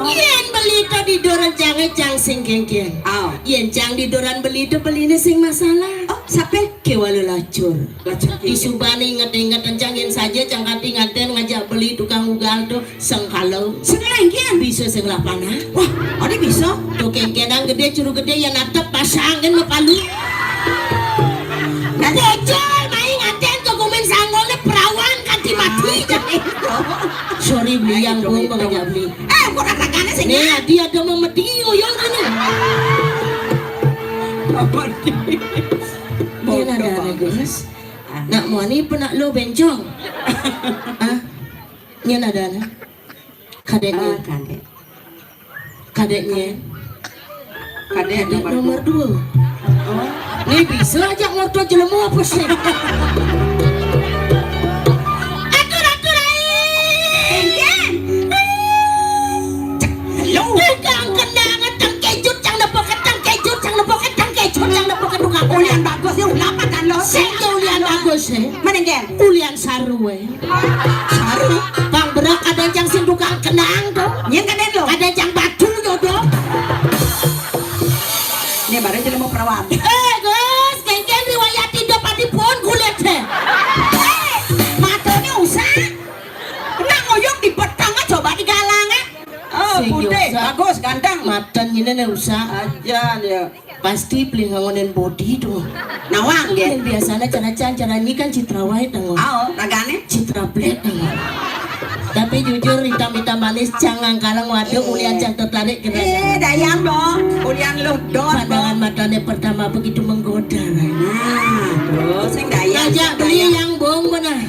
Oh. Yen beli to di doran jange jang sing genggen. Oh. Yen jang di doran beli to beline sing masalah. Oh, siapa? Kewala lacur. Lacur. Di subane inget-inget jang yen saja jang kanti nganten ngajak beli tukang ugal to sengkalo. Sengelengkian. Bisa sing lapana. Wah, ada bisa. To kengkenan gede curu gede ya natep pasang kan mapalu. Bocor main nganten ke gumen sanggolnya perawan kanti mati. Sorry beli yang gue bang aja beli. Eh, kurang ragane sih. Nih, dia ada memedi oyong ini. Apa nih? Dia ada ada guys. Nak muani penak lo bencong. Ah, nya ada ada. Kadeknya. Ah, kadek. Kadeknya. Kadek nomor dua. Oh. Nih bisa aja ngotot jelemu apa sih? Atur atur ae. Engken. Tukang kendangan tang kejut cang nepokan tang kejut cang nepokan tang kejut cang nepokan tang kejut cang Ruwe. Saru. Bang berak kadén cang sing tukang kenang to. Nyén kadén lo. Kadén cang batu jodoh. Ini baru jadi mau perawan. Eh, Gus, kéngkén riwayat hidup adi pun kulit deh. Eh, matanya usah. Kena ngoyok di petang coba di galang, eh. Oh, sing putih, usah. Bagus, ganteng. Matan ini nih usah. Aja dia. Pasti beli ngangonin body tuh. Nawang ya. Yang biasanya cara-cara cara ini kan citra wae tanggung. Oh, ragane. Citra black tanggung. Tapi jujur hitam-hitam manis cangang kalang waduh ulian cang tertarik kena. Eh, dayang dong. Ulian lu dong. Pandangan matanya pertama begitu menggoda. Nah, tuh sing dayang. Ngajak beli yang bong benar.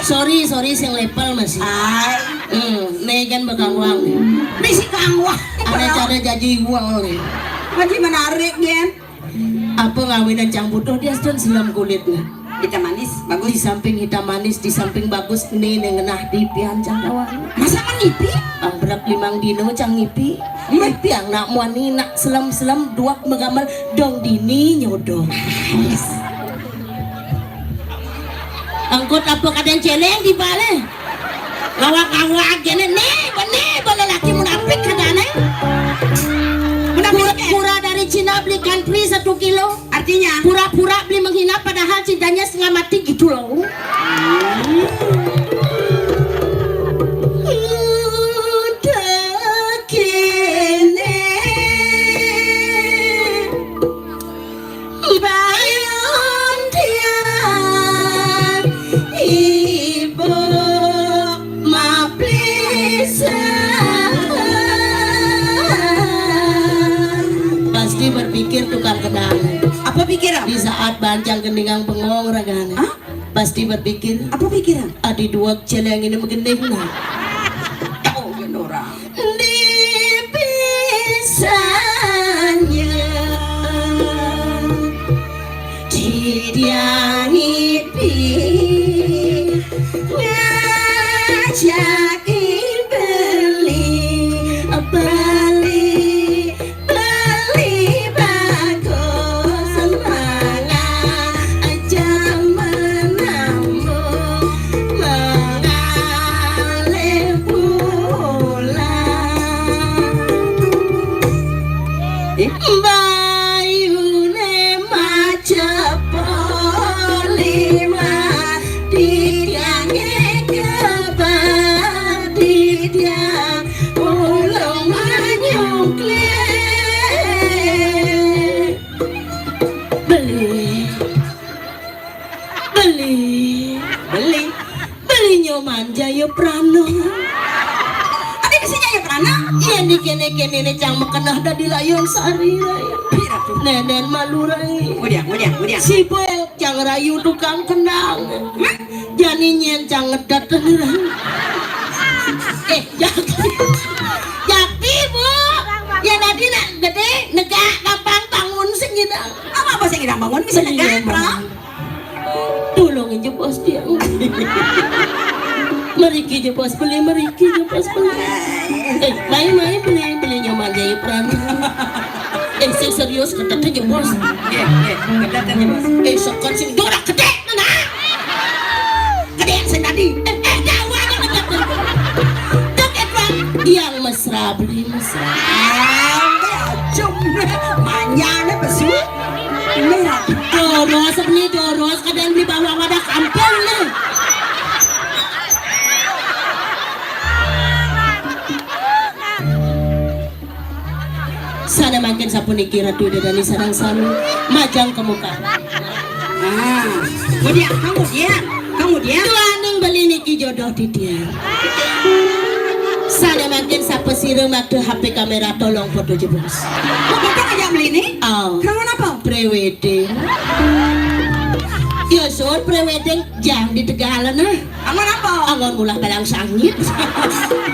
Sorry, sorry sing level masih. Ai. Hmm, nih kan bakal uang nih. Misi kang wah. Ada cara jadi uang nih. Lagi menarik, Gen. Apa ngawinan cang butuh dia stun selam kulitnya. Hitam manis, bagus. Di samping hitam manis, di samping bagus, nih nih ngenah di pian cang kawan. Masa kan ngipi? Bang berak limang dino cang ngipi. Ngipi yang nak muani nak selam-selam duak megamel dong dini nyodoh. Angkut apa kadén celeng di bale. Ngawak-ngawak gini nih, benih, bala laki munafik kadane. Munafik. Pura-pura dari Cina beli country satu kilo. Artinya? Pura-pura beli menghina padahal cintanya setengah mati gitu loh. Udah kene. Bayun dia ibu maplisa. Pasti berpikir tukang kenang. Apa pikiran? Di saat banjang gendingang bengong ragane. Hah? Pasti berpikir. Apa pikiran? Adi duak celeng ini megending nah. Tahu orang. Dipisahnya tidak ngipi ngajak beli beli beli bagus semangat aja menambung mengalir pulang. Eh? Bayune macepo lima, didiange kebat, didiang ulung manyukle. Beli. Beli. Beli. Beli Nyoman Jayaprana. Ada di sini Jayaprana? Iya, di kene-kene ne cang mekenah dadi layon sari. Pira tuh? Nenen malu rai. Mudian, mudian, mudian. Si Boy cang rayu tukang kenang. Hah? Jani nyén cang ngedet. Eh, Jakti. Jakti, Bu. Ya tadi nak gede, negak gampang bangun sing ngidang. Apa, apa sing ngidang bangun bisa negak, Bro? Tulungin je bos dia. Meriki je bos beli, meriki je bos beli. Eh, main-main beli, beli Nyoman Jayaprana. Eh, sing serius ketet aja bos. Eh, eh, ketet aja bos. Eh, sokon sing dorak ketet mana? Ketet sing tadi. Eh, eh, jauh aja ketet. Ketet bang. Yang mesra beli mesra. Ambil acung. Manyane besu. Ini rapi. Doros ini doros kadang di bawah wadah kampung nih. Sana mangkin sapuniki Ratu Ida Dani sareng sami majang ke muka. Ah, kemudian, kemudian, kemudian. Tuaning beli niki jodoh titiang. Sana mangkin sapesira makta H P kamera tolong foto jebos. Kok kita ngajak beli ini? Oh. Kenapa? Pre-wedding. Ya sur pre-wedding jang di Tegalan ah. Anggon apa? Anggon mulah balang sangit.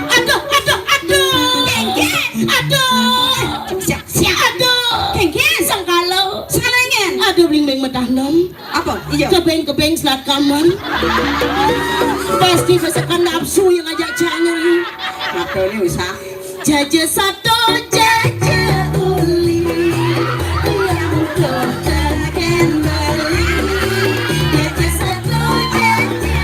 Aduh, aduh, aduh. Kengkes. Aduh. Siap, siap. Aduh. Kengkes. Sengkalo. Sengkalo ingin. Aduh, bling bling medah nom. Apa? Iya. Kebeng-kebeng selat kaman. Pasti kesekan nafsu yang ngajak cangir. Apa ini usah? Jaja sato, jaja uli, yang kota kendali. Jaja sato, jaja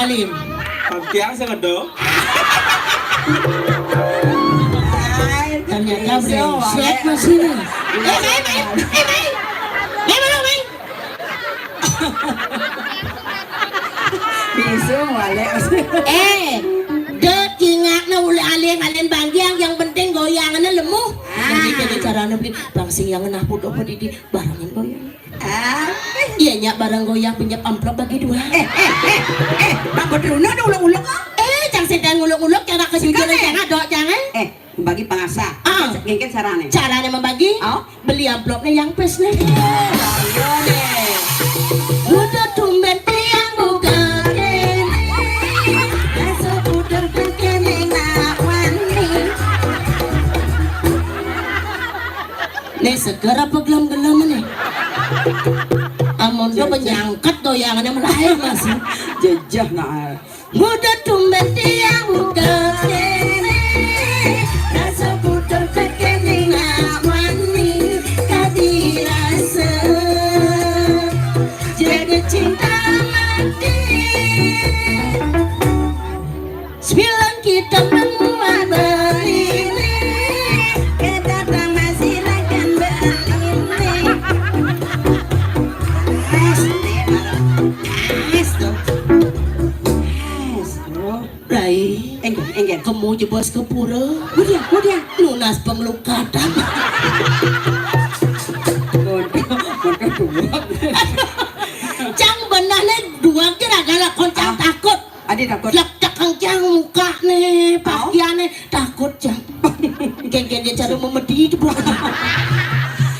Alim. Bang Tiang sing ngedo. Ternyata brengsek masih nih. Eh, main, main. Eh, main. Main, main, main. Bisu walek. Eh, dek, ingakna uli aling, aling banggiang, yang penting goyangannya lemuh. Ah. Jadi, jadi caranya beli bang sing yang ngenah putu apa di, di barangin goyang. Ah. Iya, nyak, barang goyang punya amplop bagi dua. Eh, eh, eh, eh, Pak Badruna ada ulek-ulek kok. Eh, cang sedang ulek-ulek, cara kejujuran, cang adok, cang, eh. Eh, bagi pangasa. Ah. Gengken carane. Carane membagi? Oh. Beli amplopnya yang pas nih. Iya deh. Udah tumben tiang buka kene. Rasa puter kene nak wani. Nih seger apa gelem-gelem nih? Amun tuh penyangkut goyangannya mulai masih. Jejah nah. Muda tumben tiang buka kene, rasa puter kene nak wani, tadi rasa jaga cinta mati. Sembilan kita menguat berdiri, kita tak masih rakan berdiri. Pasti, pasti. Pasti. Rai, enggen, enggen. Kemu jebos ke pura. Mudian, mudian. Nunas pengelukatan. Bodoh, bodoh dua. Cang benah nih dua kira gara koncang. Ah. Takut. Adi takut. Lek cekeng cang muka nih, oh, pakaiannya takut cang. Genggen dia cara memedi itu bukan.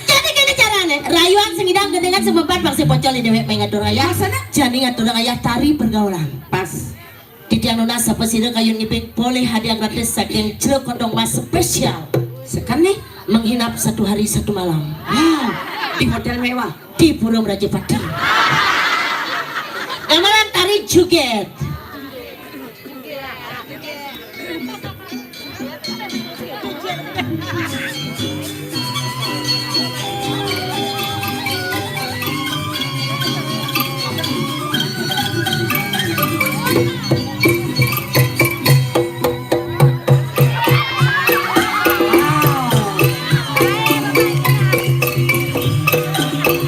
Jadi gini caranya, rayuan sengidang gendengan semepat bangsa pocol di dewek mengatur ayah. Maksudnya? Jadi ngatur ayah tari pergaulan. Pas. Titiang nunas sapa sira kayun ngibing polih hadiah gratis saking Jero Kondong Mas spesial. Sekan nih? Menghinap satu hari satu malam. Wow, di hotel mewah. Di Pura Mrajapati. Amalan tari joget.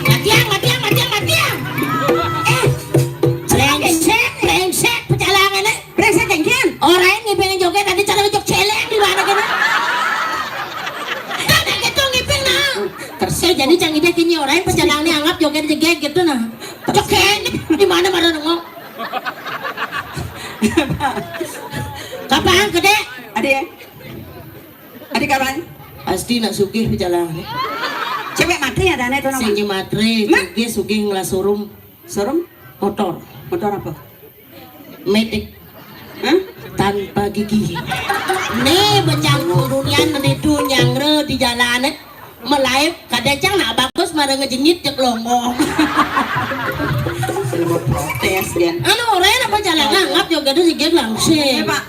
Matiang, matiang, matiang, matiang. Eh, brengsek, brengsek, pecalangan, eh. Brengsek, Jengkian. Orang ini pengen joget, tadi cara joget celeng di mana kena? Kan gitu ngiping nah. Terus jadi cang ide kini orang pecalangan anggap joget jegeg gitu nah. Joget di mana mana nengok. Kapan gede? Ade. Ade kapan? Pasti nak sugih pecalang. Cewek matre ya dana itu nama. Sing matre, sugih, sugih ngelas showroom. Showroom? Motor. Motor apa? Metik. Hah? Tanpa gigi. Nih bencang turunian itu nyangre di jalan, eh. Melaib, kadang cang nak bagus, marah ngejengit, cek longong. Protes, Gen. Anu, orang apa jalan nganggap juga tuh si Gen langsung. Iya, Pak.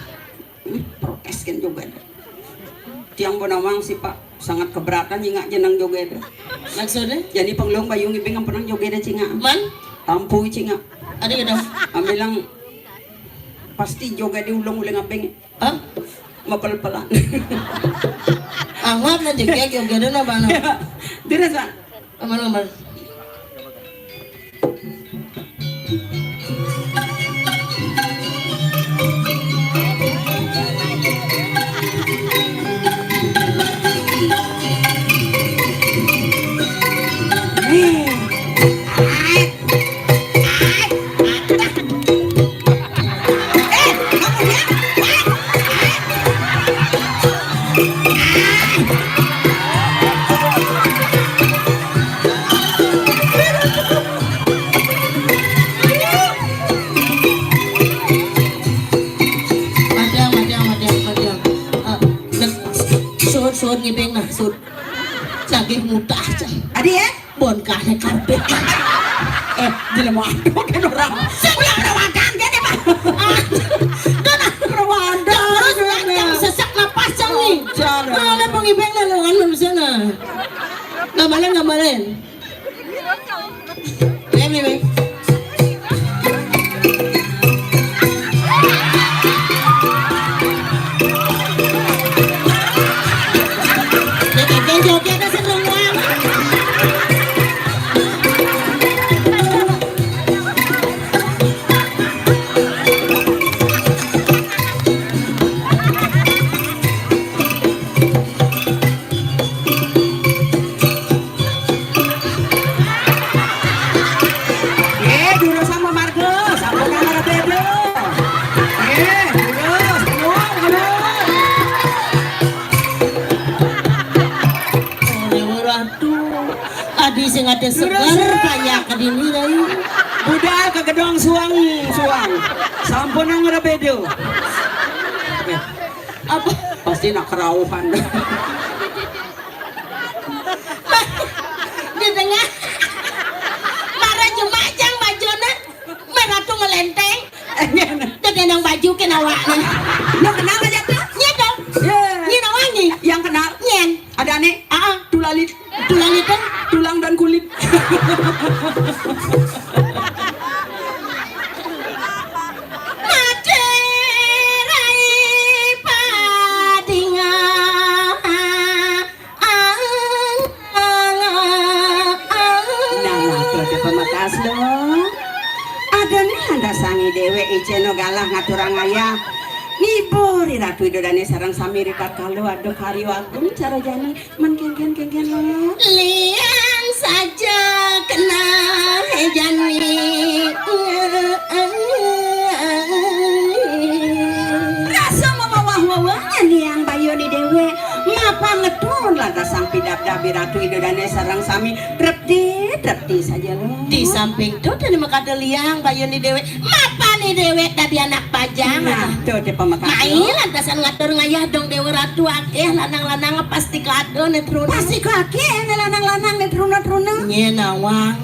Protes, Gen, juga ada. Tiang Bonawang sih, Pak, sangat keberatan nyingak jenang juga ada. Maksudnya? Jadi pengelung bayu ngibing ngampenang juga ada cingak. Man? Tampu cingak. Ada gitu. Ambilang pasti juga diulung oleh ngabing. Hah? Mapel-pelan. Anggap na jegeg, jogedna mana? Terus, Pak? Mana, mana? Madiang, madiang, madiang, madiang. Ah, suhun, suhun ngibing nah, suhun. Sagih mutah, cah. Adi ya? Bon kahne karpet. Eh, jelema wadon kan orang. Sing yang perawakan kan ya, Pak? Ah, kan perawakan. Terus kan yang sesak napas cang nih. Kalau oleh pengibeng lalu kan manusia nah. Gambaran, gambaran. Nih, nih, nih. Ada seger kayak ke dini, Rai. Budal ke gedong suang, suang. Sampun nang rebeda. Apa? Pasti nak kerauhan. Di tengah. Marah jumajang bajuna. Maratu ngelenteng. Dadi nang baju ke awakne. Lo kenal aja tuh? Nyén dong. Nyén awakne. Yang kenal? Nyén. Ada nih. Ah, ah. Tulalit. Tulang itu? Tulang dan kulit. Mati rai padinga. Nah, tuh ada pemekas lo. Ada nih, ada sangi dewe iceno galah ngaturang ayah. Ngibur Ratu Ida Dane sareng sami rikala aduh karya agung cara jani. Men kénkén, kénkén lo. Liang saja kenal jani. Rasa mawah-mawahnya niang bayoni dewe. Mapan ngetun lantas sang pidabdab Ratu Ida Dane sareng sami trepti, trepti saja lo. Di samping tuh tadi makada liang bayoni dewe. Mapane déwék dadi anak bajang. Nah, tuh, deh, pemekas. Mai lantasan ngatur ngayah dong Déwa Ratu, akéh lanang-lanang pasti kada né truna. Pasti kakéh né lanang-lanang né truna-truna. Nyén nawang.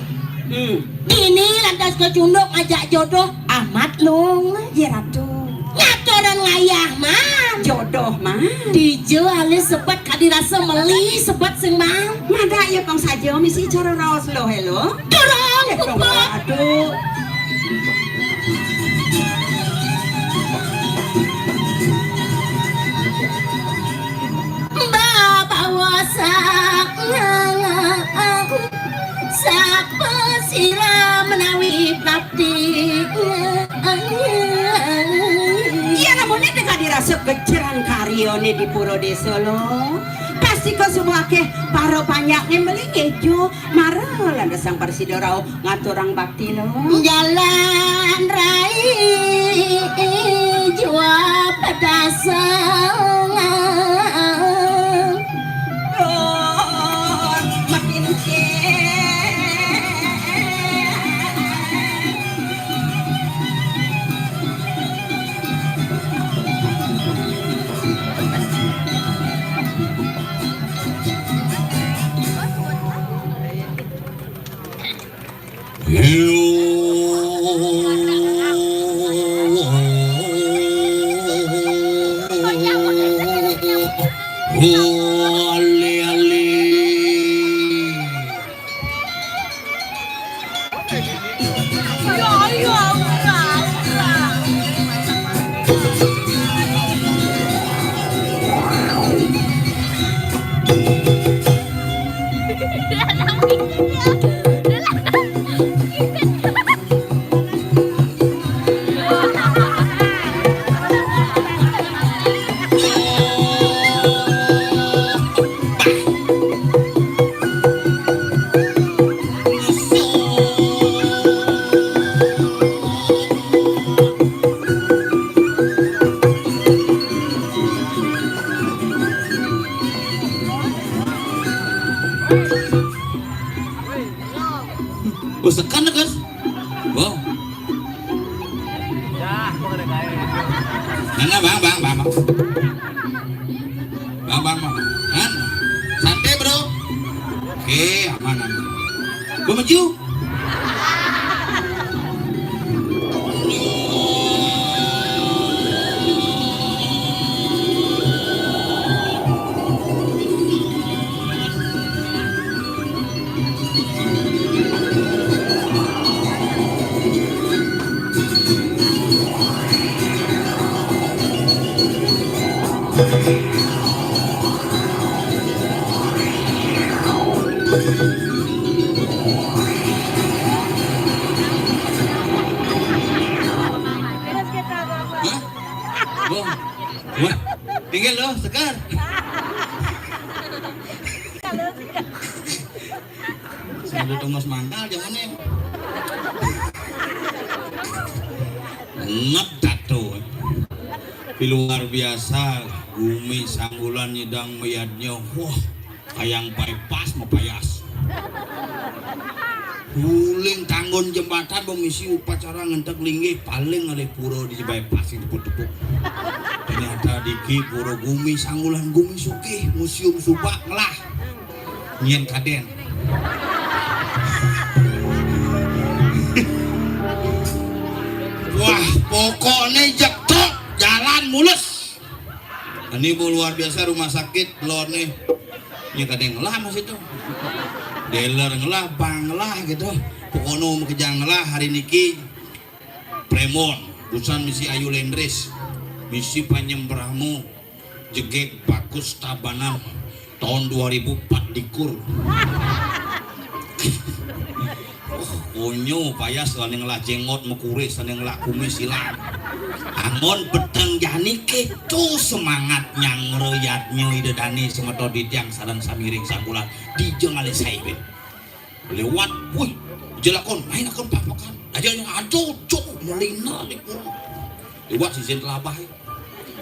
Hmm. Dini lantas kecunduk ngajak jodoh amat lung. Ya, Ratu. Ngaturang ngayah, Man. Jodoh, Man. Dija alis sebet kadi rasa meli sebet sing, Man. Madak ya pang saja misi cara raos lo, helo. Durung, eh, puput. Aduh. Babawa sak ngangang sak pasira menawi bakti. Iya, namun itu kadi rasa gejrang karyané di pura désa lo. Pasti kok semua akéh para panyakné meli ngejo. Mara lantas sang prasida rauh ngaturang bakti lo. Jalan rai jua pedasang. Makin Usekan, Gus. Wow. Nah, nah, bang, bang, bang, bang. Bang, bang, bang. Kan? Santai, bro. Oke, aman, aman. Gue maju. Hah? Wah. Wah. Tinggal lo, Sekar. Sing ada Thomas Mangkal, jangan nih. Ngep tato. Tapi luar biasa, Gumi Sanggulan nyidang mayadnya. Wah, kayang bypass mapayas. Uling tanggon jembatan, misi upacara ngenteg linggih, paling ngalih pura di bypass sing tepuk-tepuk. Ternyata diki pura gumi, sanggulan gumi sugih, museum subak ngelah. Nyén kadén. Wah, pokokné jetok jalan mulus. Ini bu luar biasa rumah sakit lor nih. Ini kadén ngelah masih tuh. Dealer ngelah, bank ngelah gitu. Pokoknya mau kejang ngelah hari niki. Premon, busan misi Ayu Lendris, misi Panyembramu, jegeg bagus tabanan tahun dua ribu empat likur. Oh, konyo payas sané ngelah jenggot mekuris, sané ngelah kumis hilang. Angon peteng jani keto semangat nyang ngreyatnya ida dané semeton titiang sareng samiring sanggulan dija ngalih saibin. Lewat, wih, jelakon, main akon papakan. Aja yang aja, cuk, melina di pura. Lewat sisin telabah.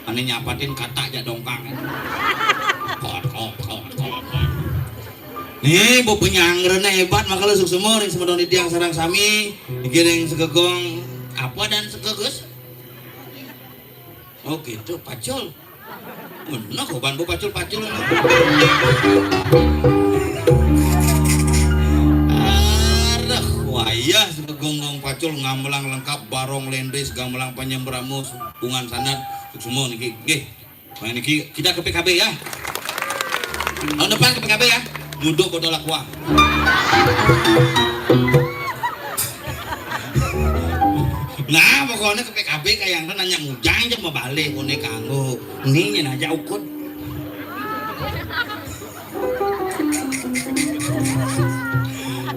Ané nyapatin katak jak dongkang. Kot, kot, kot, kot, kot. Nih, bu penyangrené hebat, makanya suksema ring semeton titiang sareng sami, digiring segegong apa dan segegus? Oh gitu, pacul. Meneh kok ban bu pacul-pacul. Areh, wayah segegong pacul, gamelang lengkap, barong lendris, gamelang panyembramu, bungan sanad, semua niki. Nggih. Nah, niki kita ke P K B ya. Tahun depan ke P K B ya. Nyuduk botol aqua. Nah, pokoknya ke P K B kayak yang nanya ngujang aja mau balik, koné kanggo. Ini nyen aja ukut.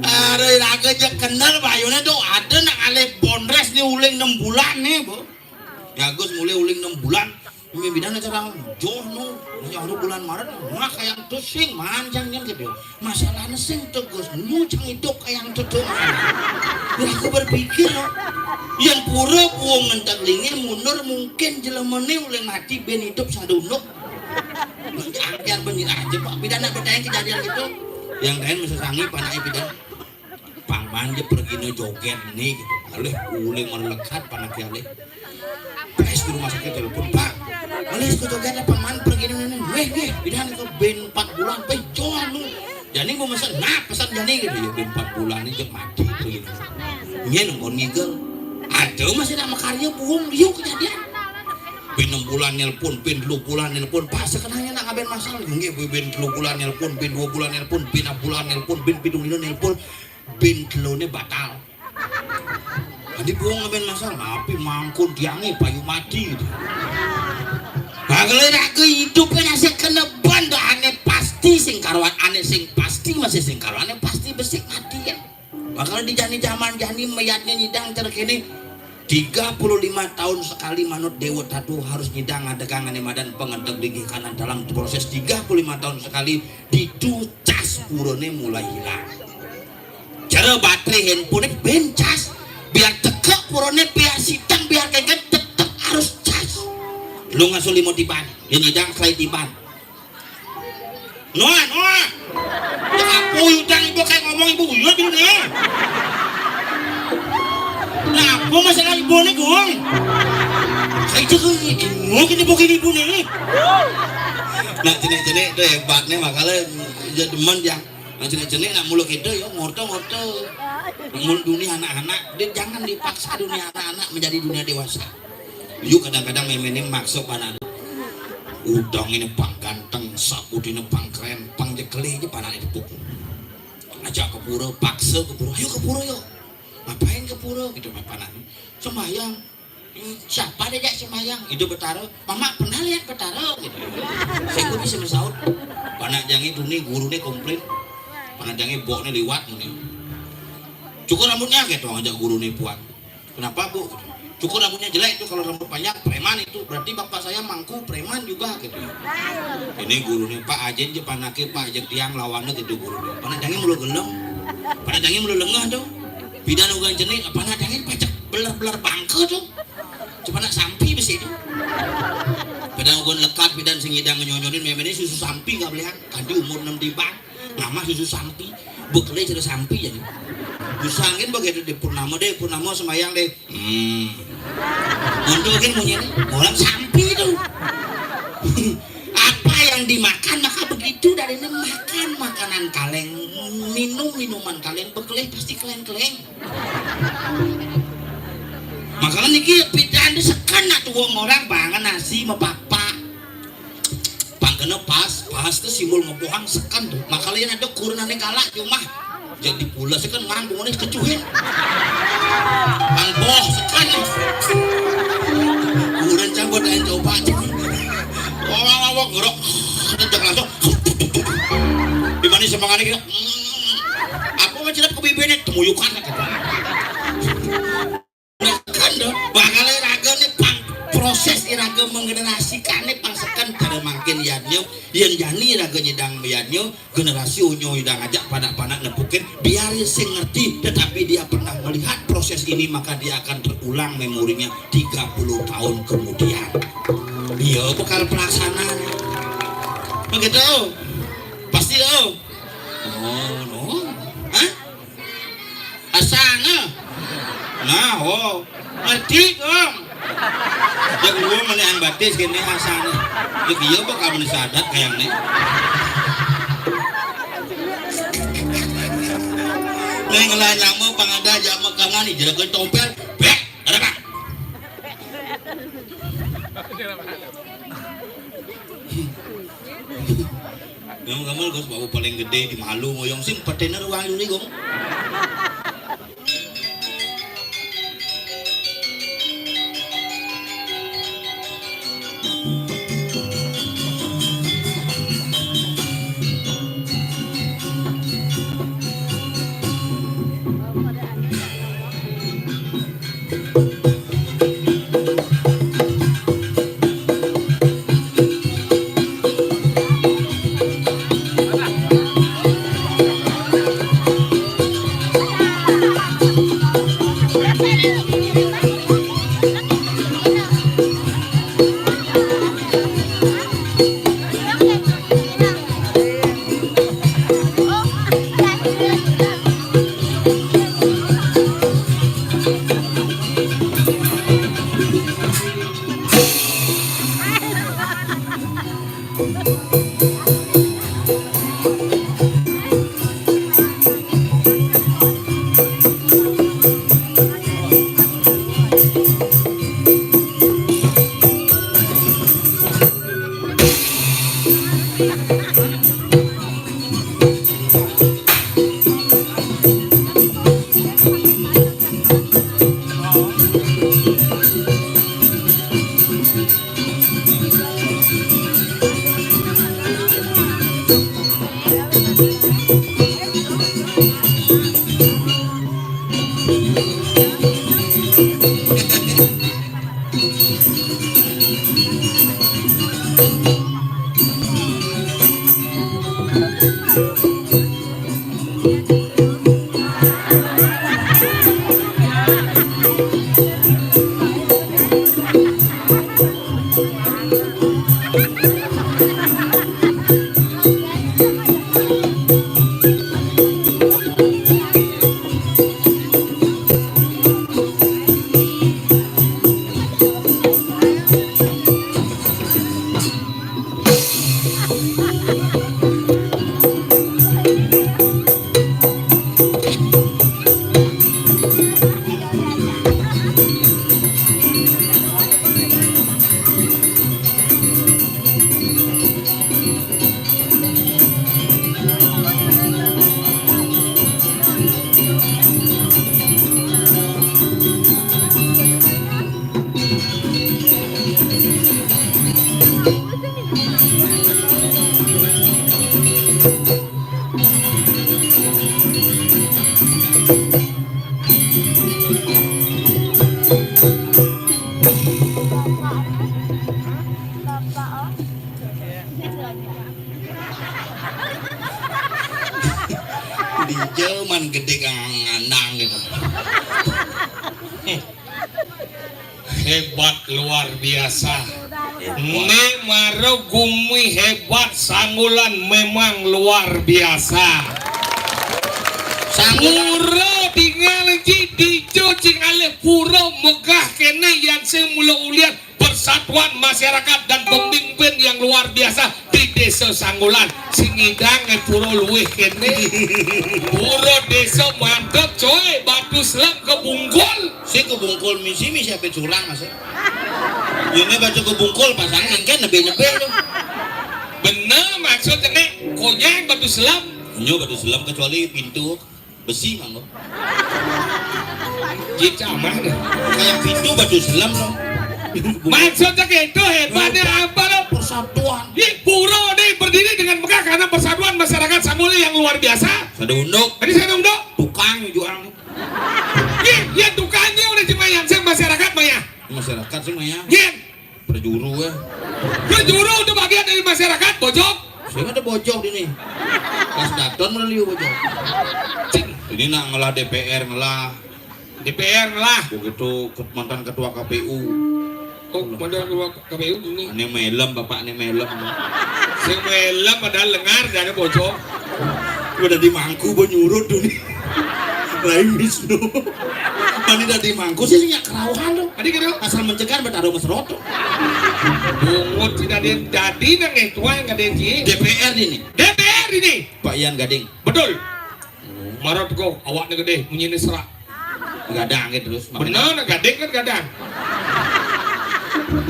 Ada raga aja kenal bayuné tuh ada nak alih bondres nih uling enam bulan nih, Bu. Ya Gus mulai uling enam bulan. Ini bidan acara joh no, yang ada bulan Maret, nah kayak tuh sing manjang yang gitu. Masalahnya sing tegus, nyucang hidup kayak tuh tuh. Ya aku berpikir loh, yang pura buang ngentak lingin mundur mungkin jelemene oleh mati ben hidup sadunuk. Angker bener aja pak, bidan nak bertanya kejadian gitu. Yang lain mesti sangi panai bidan. Paman dia pergi no joget nih gitu. Alih uling merlekat panak alih. Pes di rumah sakit telepon, "Pak, malih ke joget Paman pergi no nih." "Weh, weh, bidan ke ben empat bulan, pe joan lu." Jani mau mesen, "Nah, pesan jani gitu ya, ben empat bulan ini jek mati pergi no." Nyen ngon ngigel. Ada masih nak makarya buung liu kejadian. Ben enam bulan nelpon, ben dua bulan nelpon, pas sekenanya nak ngaben masal. Nggih, ben dua bulan nelpon, ben dua bulan nelpon, ben enam bulan nelpon, ben pitung dina nelpon. Bin teloné batal. Adi buang ngaben masal, tapi mangkun tiangé payu mati gitu. Bagel raga hidup kan asik kena banda ané pasti sing karuan ané sing pasti masih sing karuan ané pasti besik mati ya. Bakal di jani zaman jani mayatnya nyidang cara kene tiga puluh lima tahun sekali manut Dewa Tatu harus nyidang adegang ané madan pengedeg linggih kanan dalam proses tiga puluh lima tahun sekali ditu cas purane mulai hilang. Cara baterai handphone ben cas. Biar teka purane, biar sitang, biar kengken tetep harus cas. Lu ngasuh lima tiban, yang nyidang selai tiban. Noah, Noah. Apa utang ibu kayak ngomong ibu uyut ini? Nah, apa masalah ibu nih, Gung? Saya juga bingung ini bukan ibu nih. Nah, jenis-jenis itu hebatnya makanya ya demen ya. Nah, jenis-jenis nak mulu gitu ya, ngorto-ngorto. Mulu dunia anak-anak, dia jangan dipaksa dunia anak-anak menjadi dunia dewasa. Yuk kadang-kadang memene maksa panak. Udang ini pang ganteng, saput ini pang keren, pang jekeli aja panak dipukul. Ajak ke pura, paksa ke pura, "Ayo ke pura yuk." "Ngapain ke pura?" Gitu panak. "Sembahyang." "Hmm, siapa dia jak sembahyang?" "Itu Betara." "Mama pernah lihat Betara?" Gitu. Saya gue bisa bersaut. Panak jangi tuh nih gurunya komplain. Panak jangi boknya liwat nih. "Cukur rambutnya," gitu, ajak guru nih buat. "Kenapa, Bu?" "Cukur rambutnya jelek itu, kalau rambut panjang preman itu. Berarti bapak saya mangku preman juga," gitu. Ini gurunya, "Pak, ajen je panake, Pak, ajak tiang lawannya," gitu gurunya. Panak jangi mulu gelem. Panak jangi mulu lengah tuh. Pidan ugan jenik, panak jangi pacak beler-beler bangke tuh. Cuma nak sampi besi itu. Pidan ugan lekat, pidan sing idang nyonyonin, memene susu sampi gak belian. Kan di umur enam tiban. Nama susu sampi. Bekelé cara sampi jadi. Usah angin begitu di purnama deh, purnama sembahyang deh. Hmm. Untuk angin bunyi ini, orang sampi itu. Apa yang dimakan maka begitu, dari ini makan makanan kaleng, minum minuman kaleng, bekelé pasti kaleng-kaleng. Makanya niki pidan itu seken nak tuang orang bangan nasi mepapa. Pangkena pas, pas tuh simbol ngepohang seken tuh. Makanya ada kurunane galak cuma jadi pula seken ngambung nih kecuhin. Pangboh seken. Kurang campur dan coba. Wah, wah, wah, wah, gerok. Tetep langsung. Di mana semangatnya gitu? Hmm. Aku mah cilap ke bibirnya temuyukan gitu. Nah, kan dong, bakal raga nih pang proses iraga menggenerasikan nih pang seken pada mangkin yadnya, yang jani raga nyidang yadnya, generasi unyu idang ajak panak-panak nepukin, biar sing ngerti, tetapi dia pernah melihat proses ini, maka dia akan terulang memorinya tiga puluh tahun kemudian. Iya, bakal pelaksanaan. Begitu. Pasti, oh. Oh, no. Hah? Asana. Nah, oh. Ngerti, Kong. Ya, gua melihat batis gini asana. Ya, iya, kok kamu disadat kayaknya. Neng lah nyama pangada jama kangan nih, jerakan tompel. Bek, ada, Pak. Yang kamu gus bau paling gede di malu ngoyong sing petener wayune, Gong. Di jaman gedé kang ngandang gitu. Hebat luar biasa. Né mara gumi hebat, Sanggulan memang luar biasa. Pura tinggal ci dijo cing alih pura megah kéné yan sing mula ulian persatuan masyarakat dan pemimpin yang luar biasa di Desa Sanggulan. Sing ngidang pura luwih kéné. Pura desa mantep coy, batu selam kebungkul. Sing kebungkul misi misi apa curang Mas? Ini batu kebungkul pasang engké nebe-nebe tuh. Bener maksudnya nih, konyang batu selam. Nyo batu selam kecuali pintu besi mangko. Jit aman. Kayak pintu batu selam loh. Maksudnya gitu hebatnya apa lo? Persatuan. Di pura ini berdiri dengan megah karena persatuan masyarakat Sanggulan yang luar biasa. Sadunduk. Tadi sadunduk. Tukang jual. Iya, iya tukangnya udah cuma yang sing masyarakat mah ya. Masyarakat sih mah ya. Iya. Perjuru ya. Perjuru itu bagian dari masyarakat, bojok. Saya ada bojok ini. Pas daton mana liu bojok. Cing. Ini nak ngelah D P R ngelah. D P R ngelah. Begitu mantan ketua K P U. Oh, mantan ketua K P U ini. Ini melem bapak ini melem. Sing melem padahal lengar dari bojok. Udah di mangku bo nyurut tuh nih. Lain Wisnu. Mani dadi mangku sih nyak kerauhan tuh. Adi kira asal mencegah bertaruh mesroto. Bungut tidak ada jadi nang itu yang ada ji. D P R ini. D P R ini. Pak Ian Gading. Betul. Marot kok awaknya gede, munyi ini serak. Gadang gitu terus. Bener, gading kan gadang.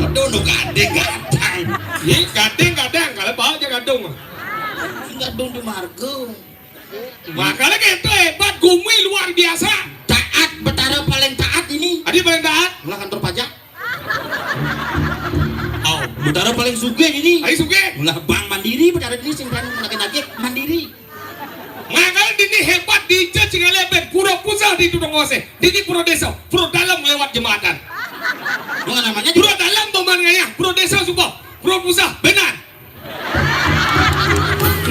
Aduh, nu gading gadang. Iya, gading gadang kalau bawa aja gadung. Gadung di marga. Makanya kita hebat, gumi luar biasa. Taat, Betara paling taat ini. Adi paling taat. Lah kantor pajak. Oh, Betara paling sugih ini. Adi sugih. Lah Bank Mandiri, Betara ini sing kan nagih-nagih Mandiri. Makanya ini hebat di cacing leben, pura pusah di tudung ose. Ini pura desa, pura dalam lewat jembatan. Mana namanya? Pura dalam Boman Ngayah, pura desa suka, pura pusah, benar.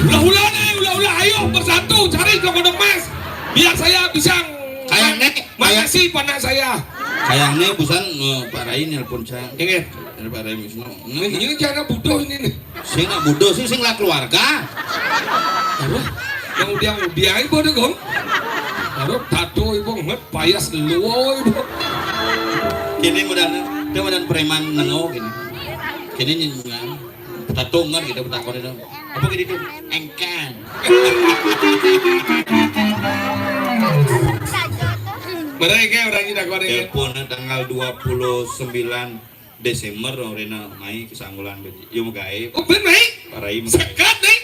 Ulah-ulah nih, ulah-ulah, ayo bersatu cari Joko Demas. Biar saya bisa kayak nek, kayak si panak saya. Kayak nek busan eh, Pak Rai nelpon saya. Ingat. Dari Pak Rai Wisnu. Ini jangan butuh ini nih. Sing nak butuh sih sing lah keluarga. Aduh, yang udiang-udiang ibu deh gong. Aduh, tato ibu nget payas luo ibu. Kini mudah, dia mudah preman nengo kini. Kini nyenyan. Tato nget gitu betakon itu. Apa gitu itu? Engkan. Mereka orang ini takon ya. Telepon tanggal dua puluh sembilan Desember orang rena mai ke Sanggulan. Yo megai. Oh ben mai. Parai. Sekat nih.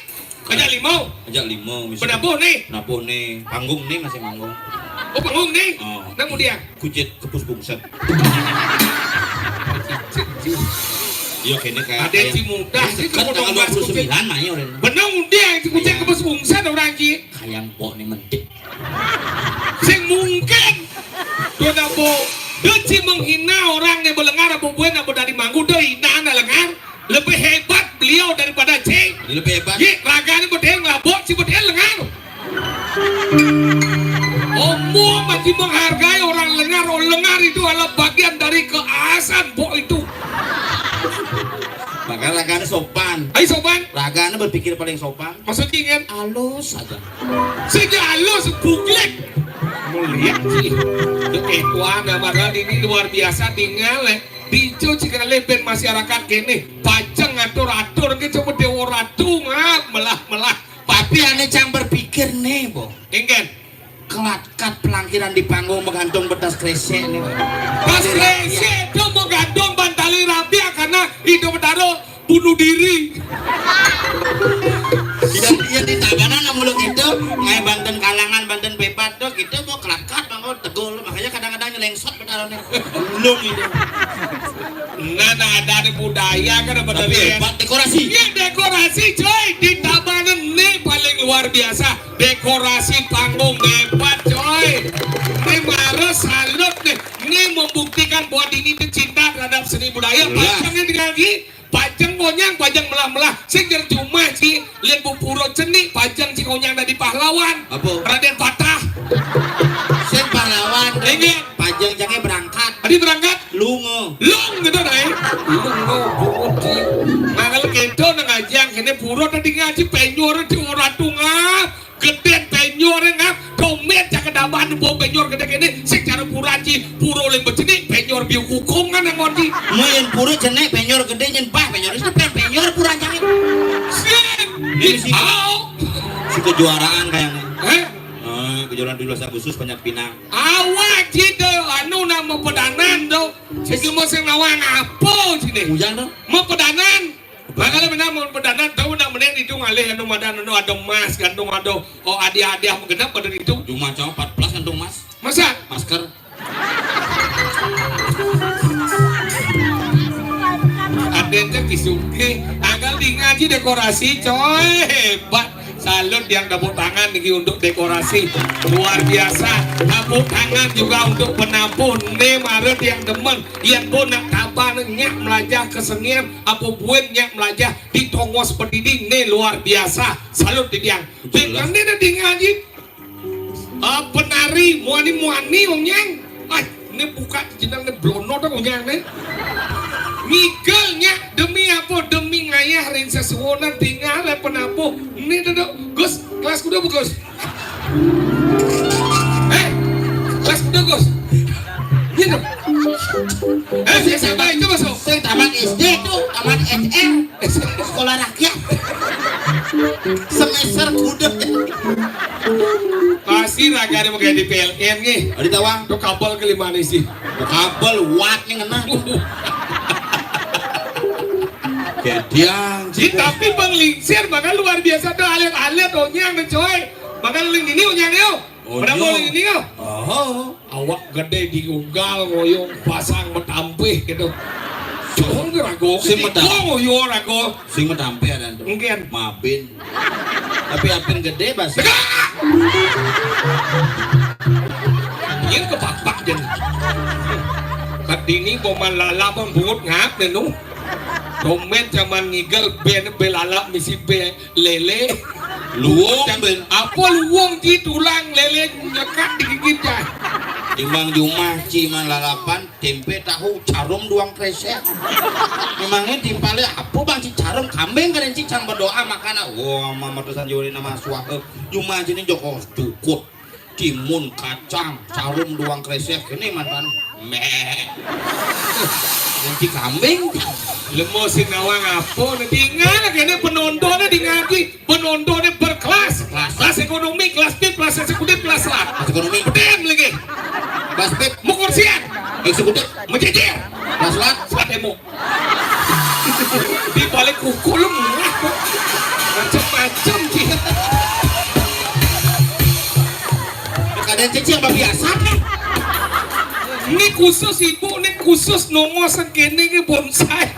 Ajak limau. Ajak limau. Penabuh nih. Penabuh nih. Panggung nih masih manggung. Oh panggung nih. Oh. Nang mudian. Kucit kepus bungset. Yo kene kayak. Ada si muda sih kan tanggal dua puluh sembilan mai orang. Bener mudian si kucit kepus bungset orang ji. Kayak bok nih mentik. Sing mungkin. Dona bo, deci menghina orang yang belengar apa buat apa dari manggu deh hina anak lengar. Lebih hebat beliau daripada cing. Lebih hebat. Ye, raga ini betul ngelabok si betul lengar. Omong masih menghargai orang lengar. Orang lengar itu adalah bagian dari keasan bok itu. Maka ragane sopan. Ayo sopan. Ragane berpikir paling sopan. Maksudnya kan? Halus aja. Sing halus buglik. Mulia sih. Dek ekuan ya padahal ini luar biasa tinggal eh. Dico cik leben masyarakat kene. Pajeng atur-atur ke coba dewa ratu ngap melah-melah. Tapi ane cang berpikir nih, Bo. Engken. Kelatkat pelangkiran di panggung menggantung betas kresek nih. Pas kresek itu menggantung bantali rabia karena itu bertaruh bunuh diri. Tidak dia di tabanan muluk itu ngai banten kalangan banten pepat tuh gitu mau kelatkat bang tegul makanya kadang-kadang nyelengsot bertaruh nih. Belum itu. Nah, nah ada ada budaya kan ada tapi hebat dekorasi. Iya dekorasi coy di tabanan nih paling luar biasa. Dekorasi panggung hebat coy. Ini harus salut nih. Ini membuktikan bahwa Dini itu cinta terhadap seni budaya. Jelas. Pajangnya lagi, pajang konyang, pajang melah-melah. Sing jadi cuma sih, lihat bupuro cenik, pajang si konyang dari pahlawan. Apa? Raden Patah. Sing pahlawan. Ingat. Pajang jange berangkat. Tadi berangkat. Lunga. Lung gitu deh. Lunga. Nah kalau gitu nang ajang ini puro tadi ngaji penyor di orang tunggal. Gedén penyor ngap, domet penyor gedé kéné, sing cara pura ci, pura olih becenik, penyor biu kukung kan nang ngon ci. Mun yén pura cenik, penyor gedé, nyén bah, penyor wis penyor pura cangé. Sip. Ini sih. Ao. Si kejuaraan kayaknya. Hah? Eh, kejuaraan tujuh belas Agustus Banjar Pinang. Awak ci to, anu, nama pedanan to. Sing mau sing nawang apa sini? Ujang to? Mau pedanan. Bakal menang mau pedanan, tahu nak menang itu ngalih anu madan anu ada emas gantung ada, oh, hadiah-hadiah menggenap pada itu. Cuma cuma empat belas gantung emas. Masa? Masker. Ada yang kisungke, anggal di ngaji dekorasi, coy, hebat. Salut yang tepuk tangan niki untuk dekorasi. Luar biasa. Tepuk tangan juga untuk penabuh. Né mara yang demen. Yang pun nak taban nyak melajah kesenian, apa buin nyak melajah di tongos pedidi né luar biasa. Salut di tiang. Jelas. Kan dia dah tinggal ji. Ah, penari muani-muani onyang. Ai, né buka jeneng né blono dah onyang né. Ngigel nyak demi apa? Demi ngayah ring sesuunan tinggal le penabuh. Né duduk. Gus, kelas kuda bagus. Eh, kelas kuda Gus. Gitu. Eh, biasa baik itu masuk. Sing tamat S D itu, tamat S M. Sekolah rakyat. Semester kuda. Pasti raga ada pakai di P L N nih. Ada tawang. Tuh kabel kelima nih sih. Kabel wat nih ngena. Kediang. Ji, tapi Bang Lingsir bakal luar biasa tuh alit-alit onyang nih coy. Bakal ling ini onyang yo. Pada mau ling ini yo. Oh. Awak gedé di unggal ngoyong pasang matampih gitu. Cong rago. Sing matampih. Ngoyo rago. Sing matampih ada tuh. Mungkin. Mabin. Tapi apin gedé basa. Ini kepapak jadi. Kat dini boman lalap bungut ngap deh nu. Domen zaman ngigel bé bé lalap misi bé lélé. Luung, Ben. Apa luung ji tulang lélé nyekat digigit ja. Imang jumah ci man lalapan, tempe tahu carum doang kresek. Memangnya timpalé apa bang ci carum kambing kan ci cang berdoa makana. Wah, mama tusan juri nama suaka. Jumah jini Joko dukut. Timun, kacang, carum doang kresek ini mantan. Meh. Nanti kambing. Lemo sinawang apa nanti ingat lagi ini penontonnya di ngaji. Penontonnya berkelas. Kelas. Kelas ekonomi, kelas pip, kelas eksekutif, kelas selat. Kelas ekonomi. Pedem lagi. Kelas pip. Mukursian. Eksekutif. Menjejer. Kelas selat. Selat emo. Di balik kuku lu murah. Macem-macem dia. Kadang cicing apa biasa nih? Ini khusus ibu, ini khusus nongos kéné ké bonsai.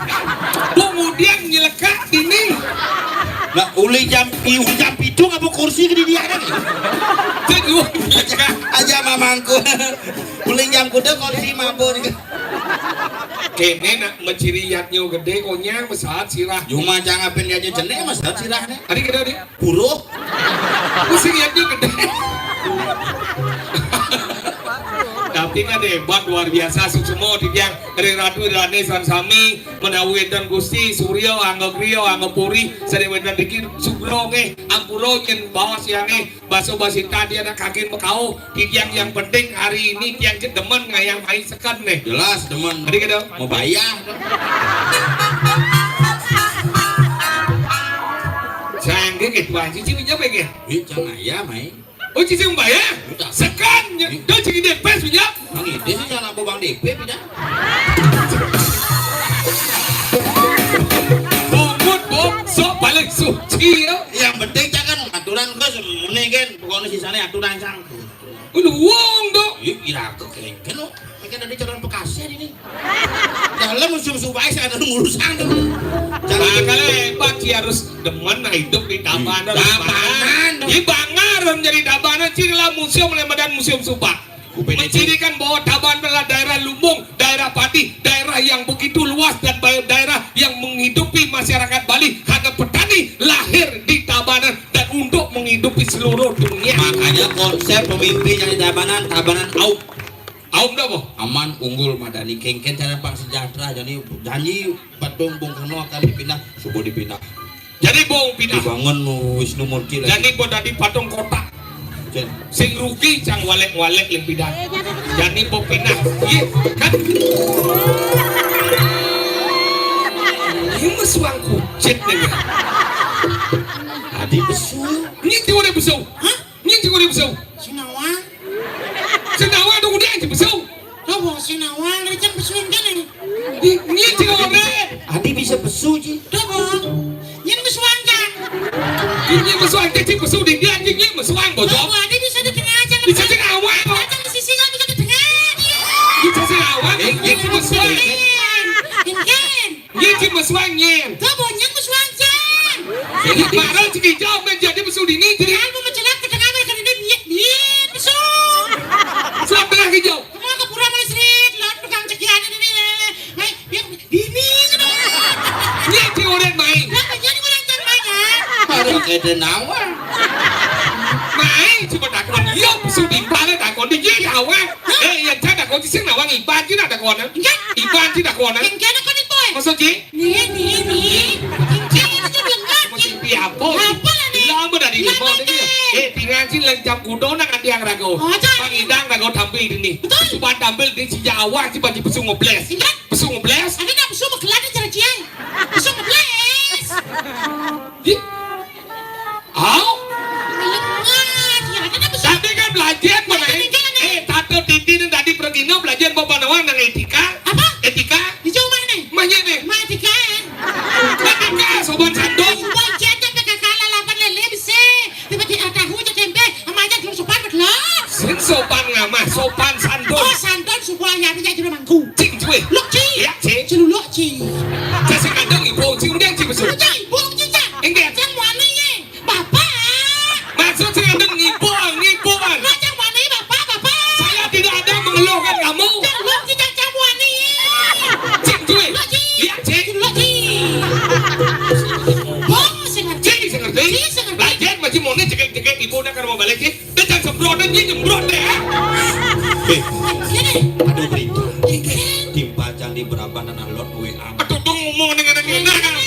Bu mudian nyelekak ini. Nah, uli jam uli jam pitung apa kursi gede dia ada nih? Aja mamangku. Uli jam kuda kursi mabur. Kéné nak menciri yatnya gedé konyang mesaat sirah. Cuma jangan pin dia aja jené mesaat sirah nih. Tadi kita di Puro. Pusing ya dia gedé. Tapi kan hebat luar biasa suksma titiang ring Ratu Rane sareng sami menawi wénten Gusti Surya Angga Griya Angga Puri sadéwénten riki sugra nggih ampura yen baos yane basa-basi tadi anak kaki mekauh titiang yang penting hari ini tiang demen ngayah mai seken nih. Jelas demen. Tadi kita mau bayar. Sangge gitu aja sih punya pengen. Ih, jangan ya, Mai. Oh, cicing bayar? Udah. Sekan, nya. Ih. Tuh, cicing D P punya. Mang Ide sih jangan apa Bang D P pindah. Bungut, Bung, sok paling suci ya. Yang penting jangan aturan ke semuanya kan. Pokoknya sisanya aturan sang. Udah wong dong. Ih, ira kok kengken lo. Mungkin ada calon Bekasi ini. Dalam museum Subai saya ada ngurusan tuh. Nah, kalau hebat sih harus demen nah hidup di Tabanan. Tabanan. Di Bangar menjadi Tabanan sih lah museum oleh Medan Museum Subak. Mencirikan bahwa Tabanan adalah daerah lumbung, daerah padi, daerah yang begitu luas dan ba- daerah yang menghidupi masyarakat Bali karena petani lahir di Tabanan dan untuk menghidupi seluruh dunia. Makanya konsep pemimpin yang di Tabanan, Tabanan Aum. Aum dah apa? Aman, unggul, madani, kengken, cara pang sejahtera, jadi janji patung Bung Karno akan dipindah, subuh dipindah. Jadi Bung pindah. Dibangun Wisnu Murti lagi. Jadi Bung tadi patung kotak. Sing rugi cang walek-walek lem pidan. Jani pok pinah. Iya, kan? Ini mesuang kucit nih. Adi besu. Ini tiwara besu. Hah? Ini tiwara besu. Sinawa. Sinawa dong udah aja besu. Coba sinawa, lecang besuin kan ini. Ini tiwara. Adi bisa besu ji. Coba. Nyén mesuang kan. Ini mesuang, cing besu di dia, ini mesuang bocor. Coba, adi bisa di tengah aja. Bisa di awal. Aja di sisi kan bisa di tengah. Bisa di awal, ini mesuang. Kan. Ini mesuang, nyén. Coba, nyén mesuang kan. Jadi, baru cik hijau, men jadi besu di ini, jadi. Kalau mau mencelat ke tengah, mereka ini, ini, ini, besu. Sebelah hijau. Kamu ke pura mana serit, lawan tukang cekian ini, ya. Mai, ya, ini, gitu. Ini tiwara mai. Lah, nyén orang yang mai, kan? Baru kata nawa. Mai, coba takon. Iya, besu di mana takon, di dia tawa. Eh, yang saya takon, sing nawang iban, tidak takon. Enggak. Iban, tidak takon. Yang kena kau ni, boy. Maksud, Ji? Nih, nih, nih. Cincin itu tuh belum kan? Masih di apa? Apa lah nih? Lama dari lama nih. Eh, tinggal sih lengkap kudo nak nanti yang ragu. Oh, jangan. Pang idang ragu tampil di sini. Betul. Cuma tampil di sejak awal sih baju besu ngobles. Ingat. Besu ngobles. Ada nak besu makelan di cara ciai. Besu ngobles. Di. Au. Ingat, ya, ada nak besu. Tadi kan belajar mana? Ingat, ingat, ingat. Eh, satu titik ini tadi pergi no belajar bawa nawang nang etika. Apa? Etika. Di jauh mana? Manya nih. Mah tiga, ya? Ketika sobat sandung. Sobat sandung, P K K lalapan lele besi. Tiba-tiba tahu aja tempe, sama aja belum sopan, betul? Sing sopan ngamah, sopan sandung. Oh, sandung, sebuah ya, punya jero mangku. Cing, cuy. Lok, Ci. Iya, Ci. Celuluk, Ci. Saya sing kandung ibu, Ci, udah, Ci, besul. Udah, ibu, Ci, Ci. Enggak. Yang mana, ya? Bapak. Maksud sing kandung ibu, ibu. Nah, yang mana, Bapak, Bapak? Saya tidak ada mengeluhkan kamu. Celuluk, Ci, Ci, yang mana? Cing, cuy. Lok, Ci. Iya, Ci. Celuluk, Ci. Bong, sing ngerti. Ci, sing ngerti. Ci, sing ngerti. Lagian masih mau nih cekek-cekek ibu udah kan mau balik, Ci. Dia jangan semprot, dia nyemprot deh, ah. Eh, iya deh. Aduh, berita. Timpal candi beraban tanah lot W A. Aduh, dong ngomong dengan anak ini. Nah, nah.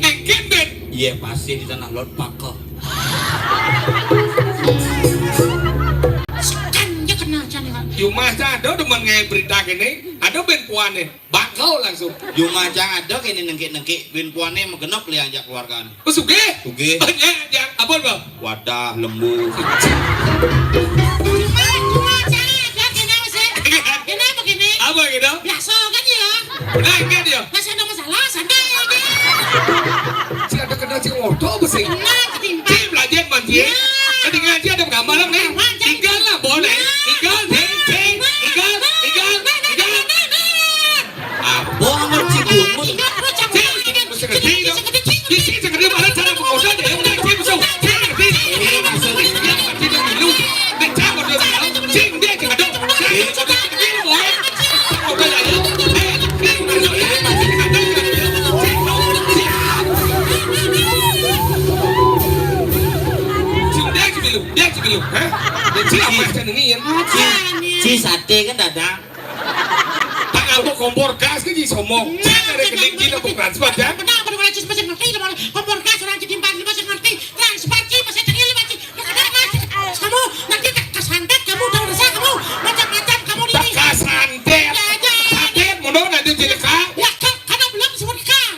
Engkin, Ben. Iya, pasti di tanah lot pakai. Sekan aja kena candi kan. Yuk, masa ada demen nge berita gini? Ada Ben puan nih. Bakau langsung. Jumah cang ada kene nengkik-nengkik, bin puane magenep liang jak keluargane. Oh, sugih? Sugih. Banyak, Jang. Apa, Bang? Wadah, lembu. Cuma, cuma cang ada kene, Mas, ya. Kene apa kene? Apa gitu? Biasa kan ya? Nah, enggak dia. Masih ada masalah, santai aja. Si ada kena cing oto apa sih? Kena ketimpa. Cing belajar, Man, Cing. Ya. Tadi ngaji ada gambar, nih. Tinggal lah, boleh. Tinggal, Cing, Cing. Tinggal, tinggal, tinggal. Apa amat si bungut? Ci, ci sate kan dadang. Tang ambo kompor gas ke ji somo. Nah, cek dari kening ji tepung transfer, ya. Benar, benar, benar, cek, cek, ngerti, benar. Kompor gas orang cek timpang, cek, ngerti. Transfer, cek, masih cek, masih. Kamu nanti tak kesantet, kamu udah resah, kamu macam-macam, kamu ini. Tak kesantet. Ya, aja. Santet, mundur nanti jadi kau. Ya, kan, karena belum disebut kau.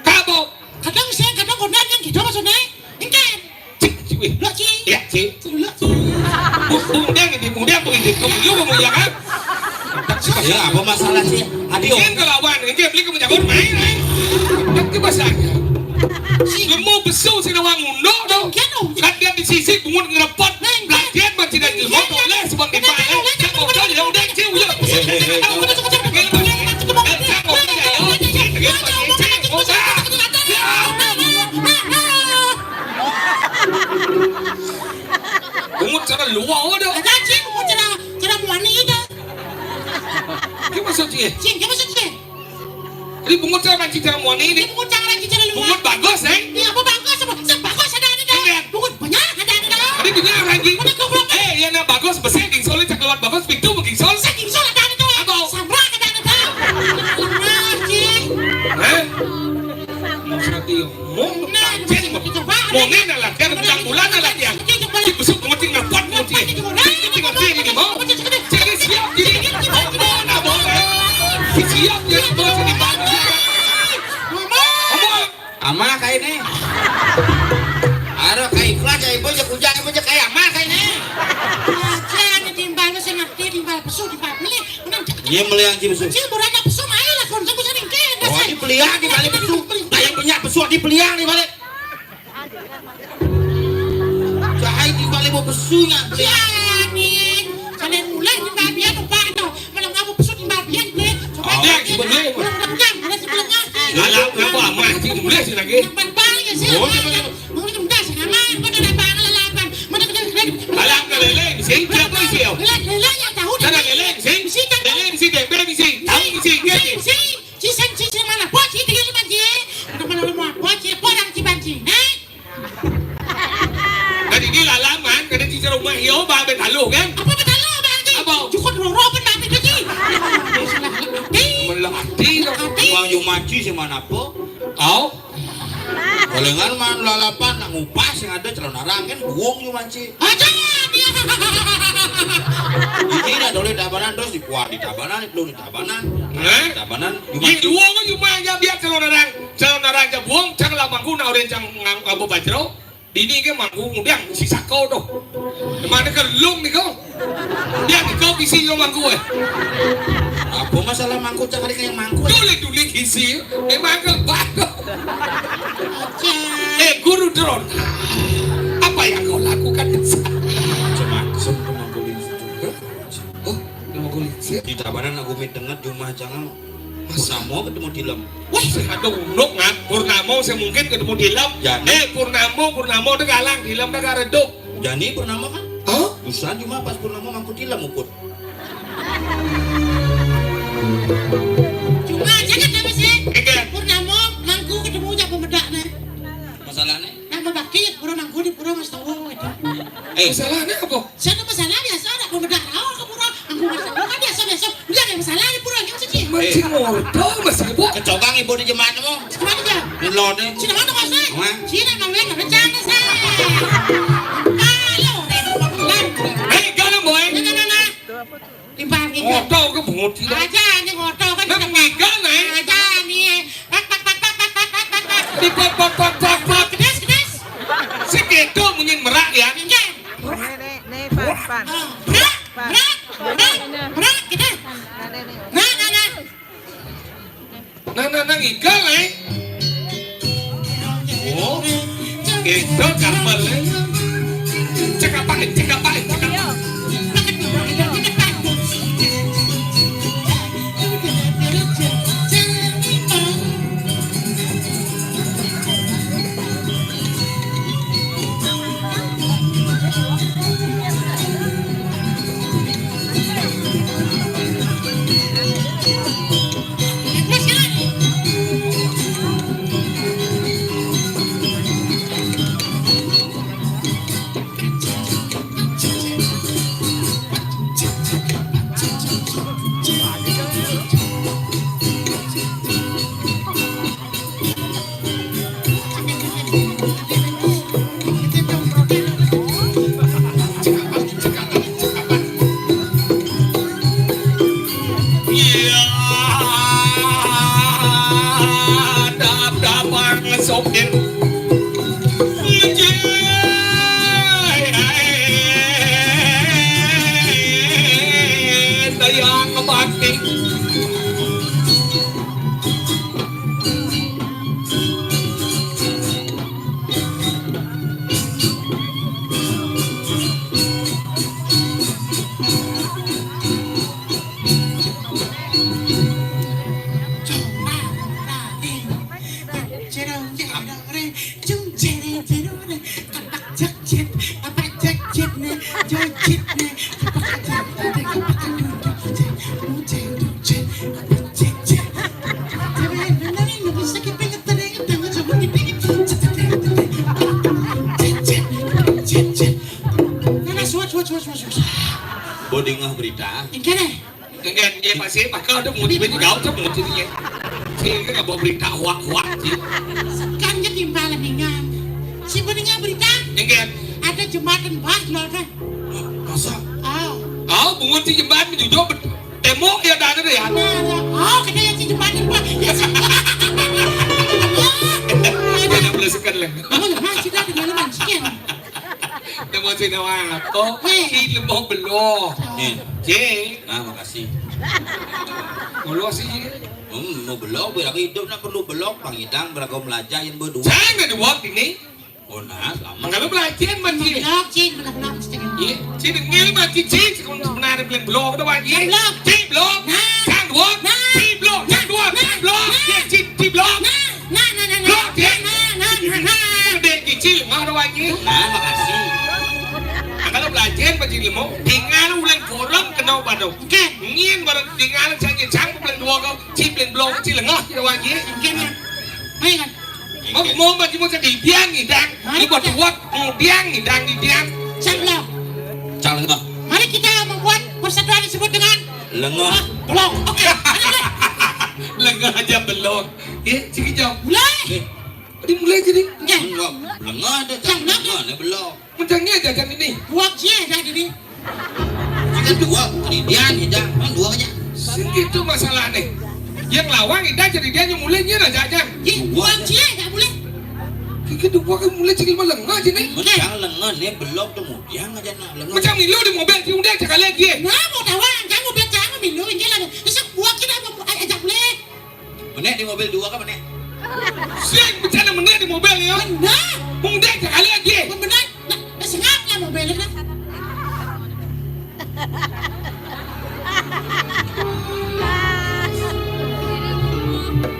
Kabo. Kadang saya, kadang konden kan gitu maksudnya. Engken. Cik, cik, wih. Lok, Ci. Ya, Ci. Lok, Ci. Bu-, bundang ini, bundang, bundang. Kamu, you kamu, ya kan? Ya, apa masalah, Ci? Adi, oh. Kan kelawan, ini beli kamu jago main, eh. Kan ke bahasanya. Lemu besu sing nawang unduk tu. Kan dia di sisi bungut ngerepot. Belajar macam dah ilmu boleh sebab kita, eh. Cak modal ya udah, Ci, udah. Eh, eh, eh, eh. Bungut cara luar dah. Ada cing, bungut cara, cara muani dah. Dia maksud dia? Cing, dia maksud dia? Ini bungut cara mancing cara muani ini. Ini bungut cara mancing cara luar. Bungut bagus, eh? Iya, apa bagus? Apa? Sing bagus ada ada dah. Bungut banyak ada ada dah. Ini punya lagi. Mana goblok? Eh, iya, nah, bagus. Besi gingsol, cak lewat bagus. Pintu gingsol. Sing gingsol ada ada dah. Apa? Samrak ada ada dah. Lemah, cing. Eh? Mau serati, mau. Nah, latihan, mau. Mau ini latihan, bulan-bulan latihan. Di besok mau tinggal kuat, mau Pesu di balik. Menang cek. Iya, meliang ci pesu. Ci, murah ada pesu, main lah, kon. Saya bisa ringkih, oh, dasar. Dipeliang di balik pesu. Lah, yang punya pesu dipeliang di balik. Cahai di balik mau pesunya, beliang. Iya, nih. Kalian mulai di bagian, lupa, no. Malam kamu pesu di bagian, nih. Coba. Oh, ya, sebenarnya. Belum, belum, belum. Ada sebelum ngasih. Lah, lah, kenapa? Mah, ci, mulai sih lagi. Yang paling, ya, sih. Oh, iya, iya. Mungkin udah sekarang, mana ada apa, lalapan, mana ada, ada, alam ka lele, sing, siapa sih, yo? Lele, lele, yang tahu, sana lele, sing, lele, sing, tempe, sing, tahu, sing, sing, sing, sing, mana, buat sih, tinggal lima, sih. Mana, mana, mana, buat sih, orang sih, banci, eh? Tadi ini lalaman, kada cica rumah, yo, ba, betaluh, kan? Apa betaluh, Bang Haji? Apa? Cukup roro, pun, Bang Haji. Melatih, dong. Bang Yumaji, sih, mana, apa? Au? Palingan man lalapan nak ngupas yang ada calon arang kan buang juga manci. Aja dia. Ini dah dole tabanan terus di kuah di tabanan, di belum di tabanan. Eh? Di tabanan. Di buang kan cuma aja biar calon arang. Calon arang aja buang, cang lah mangku nak orang cang ngang apa bajro. Dini ke mangku ngundang si sako tuh. Mana ke lung nih kau? Dia di kau bisi lo mangku eh. Apa masalah mangku cari kayak mangku? Dule dule isi. Emang ke baru. Eh, Guru Drona, apa yang kau lakukan di sana? Macam-macam tu mangku lincir. Oh, nama kulit sih. Di tabanan aku mit dengar jumah jangan. Purnamo ketemu Dilem. Wah, saya ada unduk, nggak? Purnamo saya mungkin ketemu Dilem. Jani. Eh, Purnamo, Purnamo tu galang, Dilem dah gak redup. Jani Purnamo kan? Hah? Busan cuma pas Purnamo mangku Dilem ukut. Cuma aja kan, apa sih? Iya. Purnamo mangku ketemu jak pemedak, nah. Masalahnya? Nama bakti, pura mangku di pura mas tahu, gitu. Eh, masalahnya apa? Saya nama salah biasa, ada pemedak tahu ke pura, mangku mas tahu kan biasa-biasa. Udah ada masalah di pura, gitu sih. Masih ngorta, masih bu. Kecobang ibu di jemaat mu. Gimana dia? Di lode. Sini mana, Mas? Hah? Sini, Mas, rencana saya. Halo, eh, eh, galang, boy. Nah, nah, nah, nah. Timbang, timbang. Ngoto ke bungut sih. Aja, ini ngoto kan. Nah, ngigal, eh. Aja, nih. Pak, pak, pak. Di pak, pak, pak, pak, pak. Kedas, kedas. Si kedo munyin merak ya. Ingat. Nih, nih, nih, pan, pan. Oh, merak, merak, merak, merak, kedas. Nah, nih, nih. Nah, nah, nah. Nah, nah, nah, ngigal, eh. Oh, itu gambar, eh. Cek apa, eh? Cek apa, eh? Cek apa? Iya, dap-dapan ngesopin. Ngejit. Dayang ngebati. Bodingah berita. Enggan, ya, pasti bakal ada muncul jauh tu muncul ya. Si kan ada berita hoak-hoak si. Sekan je timbal dengan. Si bodingah berita. Enggan. Ada jembatan bas lo kan. Masa? Oh. Oh, bungut si jembatan jujur bet-, tembok ya dah ada ya. Nah, oh, kena yang si jembatan bas. Ya, si. Ada belaskan lah. Oh, ya, masih dah dengan manskin. Tembok Sing nawang aku, Cing Lemuk belog. Nih. Cing. Nah, makasih. Belog sih, Cing. Hmm, mau belog, biar aku hidup nak perlu belog, Bang Idang, biar aku belajar yang berdua. Jangan ada buat ini. Oh, nah, selamat. Kalau belajar, Bang Cing. Belog, Cing, belog, belog, setengah. Iya, Cing, dengar, Bang Cing, Cing, sebenarnya bilang belog, udah, Bang Cing. Belog. Cing, belog. Nah. Cang, belog. Nah. Cing, belog. Cang, belog. Nah. Cang, belog. Nah. Iya, Cing, Cing, belog. Nah, nah, nah, nah. Belog, ya. Nah, nah, nah, nah, nah. Udah, Cing, Cing, mau ada, Bang Cing. Nah, makasih. Nah, kalau belajar, Bang Cing, mau tinggal ulang kolam kena baru. Oke. Ngin baru tinggal, Cang, Cang, bilang dua kau, Cing, bilang belog, Cing, lengah, kita, Bang Cing. Oke, nah. Baik, kan? Mau, mau bagi mau jadi biang ni, Dang. Mari kita buat, mau biang ni, Dang, ni biang. Cang lah. Cang lah. Mari kita membuat persatuan disebut dengan Lengah. Ah, belog. Oke, ada deh. Lengah aja belog. Eh, sikit jauh. Mulai. Eh. Tadi mulai jadi. Ya. Belog. Lengah ada Cang. Cang, belog. Lengah ada belog. Macam ni aja, Cang, ini. Buat je dah jadi. Kita dua, keridian, Ida. Kan dua aja. Sing gitu masalah nih. Yang lawang Ida jadi dia yang mulai dia aja aja. Ih, buang cie, tak boleh. Kita dua kan mulai cekil malam aja nih. Macam lengan ni belum tu mudiang aja nak lengan. Macam milu di mobil, dia udah cakap lagi. Nah, mau tahu kan mobil jangan milu ini lah. Terus buat kita mau ajak boleh. Menek di mobil dua kan menek? Sing, bencana menek di mobil ya? Benar. Mung dek sekali aja. Benar. Nah, sengap lah mobil kan.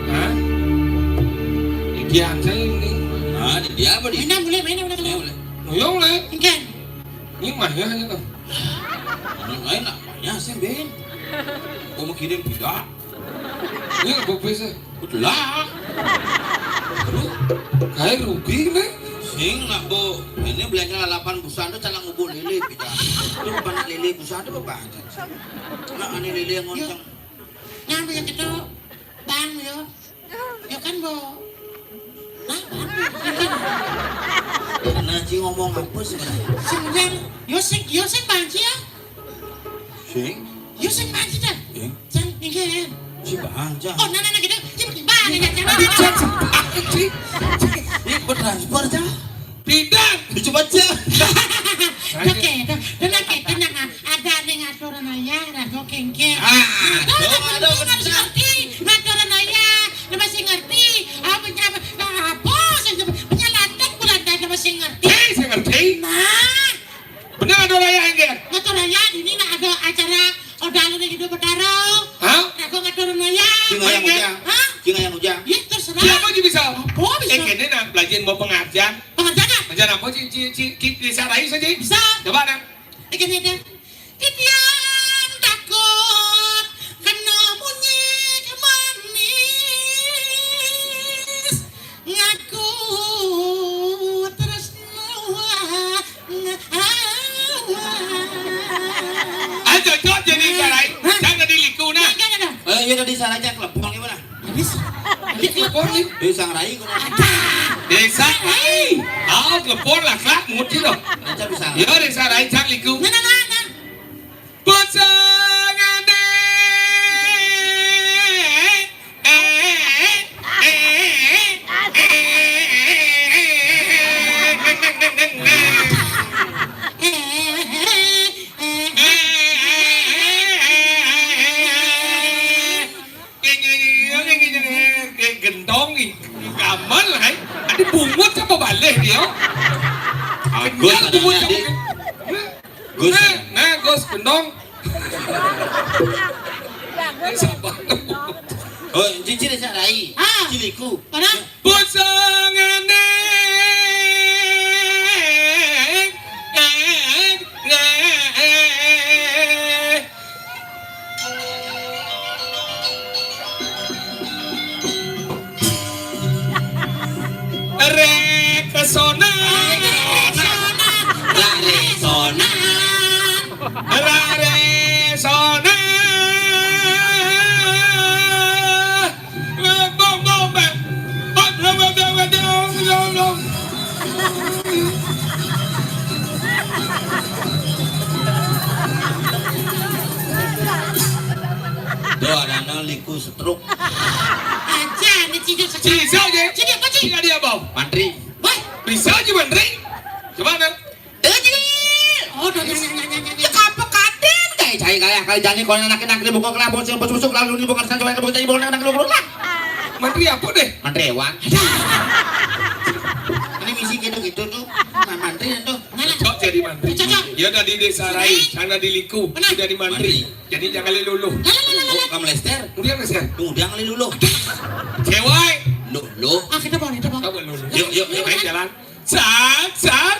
Hah? Ini dia aja ini. Ah, ini dia apa dia? Mana boleh, mana boleh. Mana boleh? Ngoyong lah. Ikan. Ini mah ya, ya. Ini lain nak, ya, sih, Ben. Mau kirim tidak? Ini apa bisa? Betul lah. Aduh, kayak rugi nih. Sing nak bu, ini belanja lalapan busan tu calak ngubuk lele kita. Itu bukan nak lele busan tu apa aja? Nak ane lele yang ngonceng. Nah, yang itu, Bang, yo. Ya kan, Bu? Nah, Bang, Bang. Nah, Ci ngomong apa sih? Sing, yo sing, yo sing, Bang, Ci ya? Sing? Yo sing, Bang, Ci dah. Sing? Sing, ini kan. Si Bang, Ci. Oh, nah, nah, nah, gitu. Ci, Bang, ini kan. Ini transfer, Ci. Ini transfer, Ci. Pindah. Dicoba aja. Oke, tenang, oke, tenang, ah. Ada ning aturan ayah, raga kengke. Ah, tuh, tuh, tuh, harus ngerti. Aturan ayah, lu masih ngerti. Ah, penyapa, nah, apa? Penyelatan bulan tadi masih ngerti. Eh, saya ngerti. Nah. Bener aturan ayah, enggak? Aturan ayah, ini nak ada acara Odalan yang hidup berdarah. Hah? Aku ngatur naya. Cing ayang ujang. Hah? Cing ayang ujang. Ya, terserah. Siapa sih bisa? Apa bisa? Eh, kene nak belajar mau pengajian. Pengajian apa? Pengajian apa, Ci, Ci, Ci, Ci, Desa Rai saja? Bisa. Coba, nak. Eh, kene deh. Titiang takut kena munyi manis. Ngaku terus nuah. Ayo, cocok jadi sarai. Hah? Jangan di liku, nah. Jangan, jangan. Eh, iya, tadi salah aja, kelepon gimana? Habis. Habis kelepon nih. Desa Rai, kok. Ada. Desa Rai. Oh, kelepon lah, kelak, muncul loh. Aja bisa. Ya, Desa Rai, jangan liku. Nah, nah, nah, nah. Pasangane. Gendong ni. Gamal, hai. Ada bungut apa balik dia? Aku bungut apa? Gus. Nah, nah, Gus, gendong. Sabar. Oh, cincin sak rai. Ah. Ciliku. Mana? Pusangane. Rek sonan. Rek sonan. Rare sona. Bong, bong, bang. Bong, bong, bong, bong, bong, bong, bong. Tuh, ada anak liku stroke. Aja, ini cincin stroke. Cincin aja. Cincin apa, Ci? Cincin dia, Bang. Mantri. Woi. Bisa aja, Mantri. Coba, Bang. Tuh, Ci. Kayak kali jani kalau anak-anak di buka kelabon sing busuk lalu di buka sana coba buka ibu anak-anak lu lah. Mantri apa deh? Mantri ewang. Ini misi gitu-gitu tuh. Nah, mantri itu. Cocok jadi mantri. Cocok. Ya dari desa Rai, sana di Liku, udah di mantri. Jadi jangan leluluh. Lah, lah, lah, lah, lah. Kamu lester? Udah lester. Udah ngeliluluh. Cewek. Lu, lu. Ah, kita bawa, kita bawa. Kamu lulu. Yuk, yuk, yuk, ayo jalan. Sat, sat.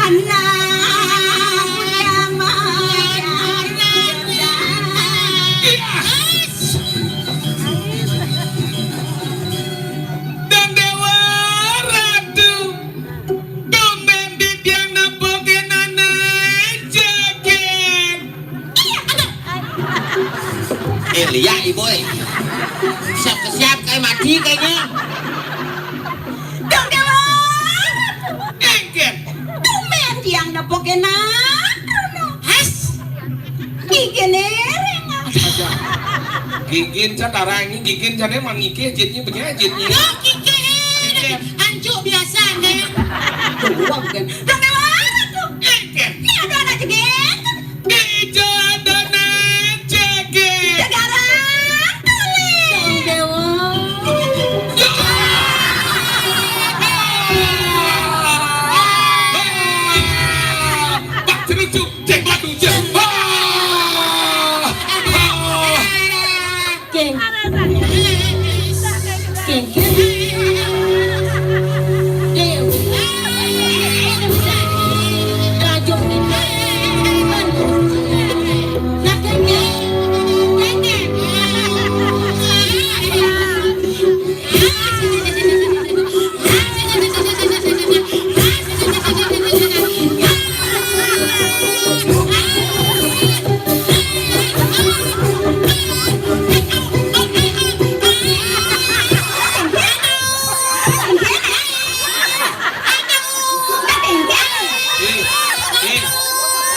Anak. Iya. Dan Dewa Ratu. Tumben titiang nepukin anak jagat. Iya, ada. Eh, lihat, Ibu, eh. Siap ke siap, kayak mati kayaknya. Dong, Dewa. Engken. Tumben tiang nepukin anak. Has. Gigin ireng. Gigin catarangi, gigin jane mangike jitnyi benyajitnyi. Yo, gigin. Anjuk biasa, Neng. Tuang, kan. Dong, Dewa, tuh. Engken. Ini ada anak jeget. Ijo dona jeget. Negara. Tulis. Dong, Dewa. Pak Cerucuk. Cek batu, cek. Ah! Ah! Geng. Geng. Geng. Rajo. Geng. Geng. Eh,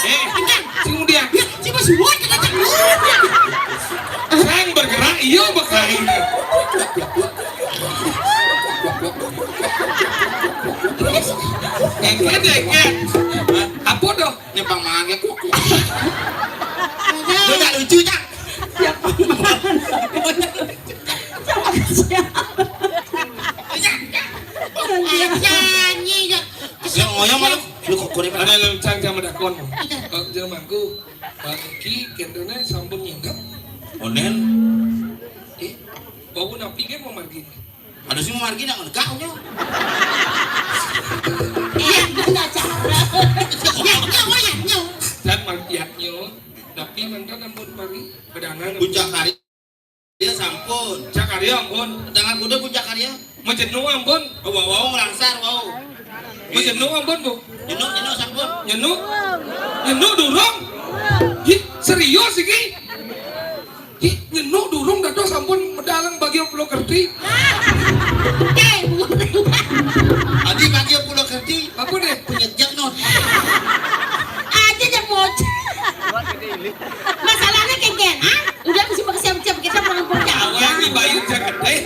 eh, eh, sing mudian. Sing bergerak, iya, bekai. Engket, engket. Apa dah? Nyepang mangan ya kuku. Lu tak lucu, Cak? Siapa? Siapa? Siapa? Nyanyi, ya. Yang ngoyong malu. Lu kok kurang. Ada lu cang sama dakon. Kok jelemaku. Bang Eki, kendene sampun nyingkep. Onen. Eh, bau napi ge mau margi? Ada sih mau margi nak menegak, nyo. Iya, benar, Cak. Ya, nyo, ya, nyo. Dan margi, ya, nyo. Tapi mantan ampun margi, bedangan. Puncak karya sampun. Puncak karya ampun. Dengan kuda puncak karya. Mau jenuh ampun. Oh, wow, wow, ngelangsar, wow. Mau jenuh ampun, Bu. Jenuh, jenuh sampun. Jenuh? Jenuh durung? Ih, serius iki? Ih, jenuh durung dados sampun medalang bagi pulau kerti. Eh, adi bagi pulau kerti. Apa deh? Punya jek, no. Aja nyebut. Masalahnya kayak gini, ah? Udah mesti pakai siap-siap kita mau percaya. Awal ini bayu jangan deh.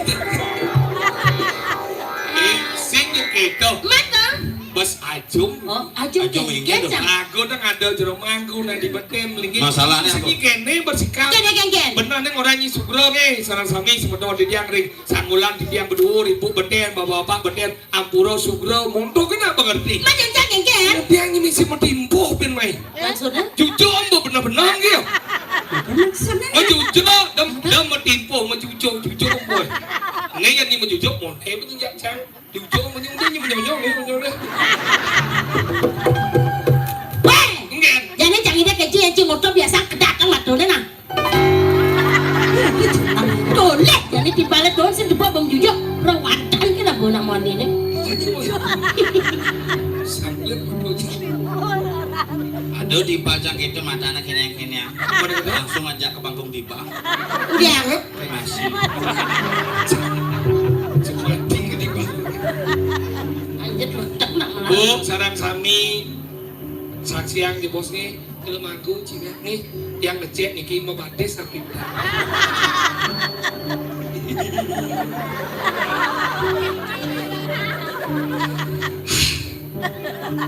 Eh, sing gitu. Mata. Bos Ajung. Oh, Ajung. Ajung Kengkeng, inggih, Cang. Aku nang ada jero mangku nang di Beten, linggih. Masalahnya sing apa? Kene bersikap. Kene, Kengkeng. Bener neng orang nyi sugro nggih, sareng sami semeton di tiang ring sangulan di tiang berdua, ibu Beten, bapak-bapak Beten, ampura sugro, monto kena mengerti. Macam Cang Kengkeng. Tiang nyi misi metimpuh pin mai. Maksudnya? Jujur ambo bener-bener nggih. Maksudnya? Majujuk, dem, dem metimpuh, majujuk, jujuk ambo. Nggih, yen ni majujuk, monte menjinjak Cang. Diucuk menyung dia, menyung, menyung, menyung, menyung dia. Weh! Enggak. Jane Cang Ida kecil yang cing motor biasa kedatang lah tuh nah. Toleh, jane timbale tuh sing dibawa bang jujuk. Rawatan kena guna moni nih. Sambil berbocah. Aduh, timbal Cang itu mata anak kene-kene. Langsung aja ke panggung timbal. Udah. Masih. Anjir, meledak nak malah. Bu, sareng sami. Saksiang di bos nih, kalau mangku cina nih, yang ngecek niki mau batis tapi. Kengken.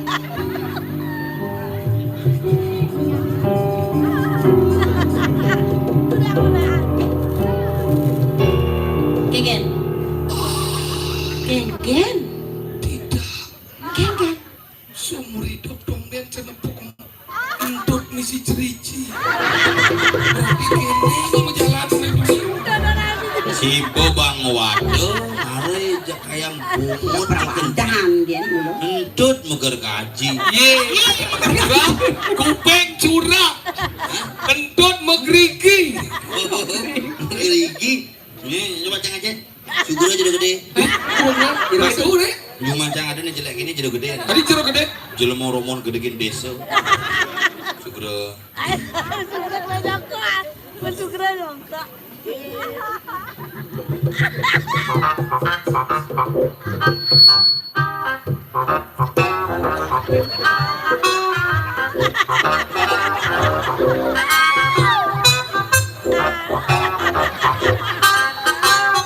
Kengken. Tidak. Kengken. Seumur hidup dong den cenepuk entut misi jeriji. Berarti kene sama jalan nih. Si Bobang Waduh, mare jak ayam bungut. Peradahan dia dulu. Entut meger kaji. Ye, kuping curah. Entut megerigi. Megerigi. Nih, coba cang aja. Sugro jero gedé. Hah? Jero gedé? Jero gedé? Lu mancang ada nih jelek gini jero gedé. Tadi jero gedé? Jelema romon gedé gini désa. Sugro. Sugro dong, Kak. Sugro dong, Kak.